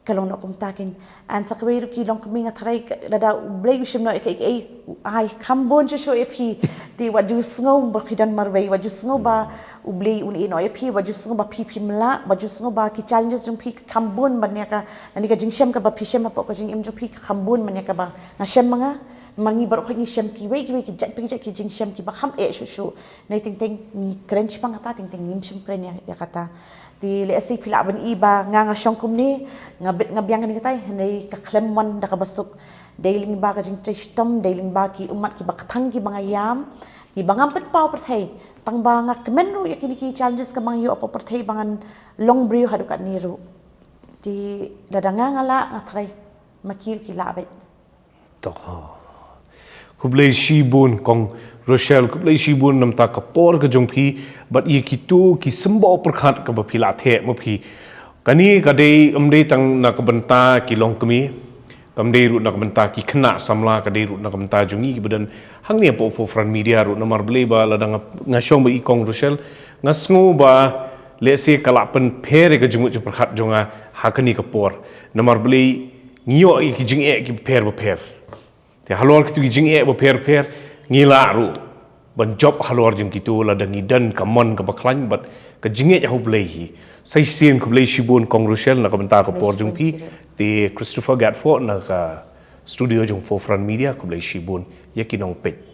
Ka long noh kumta kein. And sa kawei ruh ki longkmie nga tharai lada U Blei u shim noh ïa kaei kaei u ai kham bun shuh shuh ïa phi. Te wat ju sngew ba phi don marwei, wat ju sngew ba U Blei un ïeh noh ïa phi, wat ju sngew ba phi phim lah, wat ju sngew ba ki challenges jong phi kham bun ban ïa ka, lane ka jingshem kaba phi shem hapoh ka jingim jong phi kham bun ban ïa kaba nga shem ma nga. Namar ngi baroh ngi shem kiwei kiwei ki jait pa ki jait ki jingshem kiba kham eh shuh shuh. Nai teng teng ngi kren shaphang kata, teng teng ngim shym kren ïa, ïa kata. Te lehse phi lah ban i ba nga nga shong kumne, nga bit nga biang kane katai, hynrei ka khlem wan da kaba suk. Dei lyngba ka jingtrei shitom, dei lyngba ki ummat kiba kthang kiba nga ïam, kiba ngam pynpaw pyrthei. Tang ba nga kmen ruh ïa kine ki challenges kaba nga ïoh hapoh pyrthei ba ngan long briew haduh katne ruh. Te lada nga nga lah nga trai, ma ki ruh ki lah beit. Tok ho. Khublei shibun Kong Rochelle, khublei shibun namar ka por ka jong phi bad ïa kito ki symbai pyrkhat kaba phi la theh ma phi. Kane ka dei, ym dei tang na ka bynta ki longkmie, kam dei ruh na ka bynta ki khynnah samla, ka dei ruh na ka bynta jong ngi kiba don hangne hapoh Forefront Media ruh. Namar balei ba lada nga, nga shong ba i Kong Rochelle, nga sngew ba lehse ka lah pynpher ïa ka jingmut jingpyrkhat jong nga ha kane ka por. Namar balei ngi ïoh ïa ki jingeh ki bapher bapher. Te halor kito ki jingeh bapher bapher ngi lah ruh ban jop halor jong kito lada ngi don ka mon kaba khlaiñ bad ka jingngeit ha U Blei hi. Sa shisien khublei shibun Kong Rochelle na ka bynta ka por jong phi. Te Christopher Gatford na ka studio jong Forefront Media, khublei shibun ïa ki nongpeit.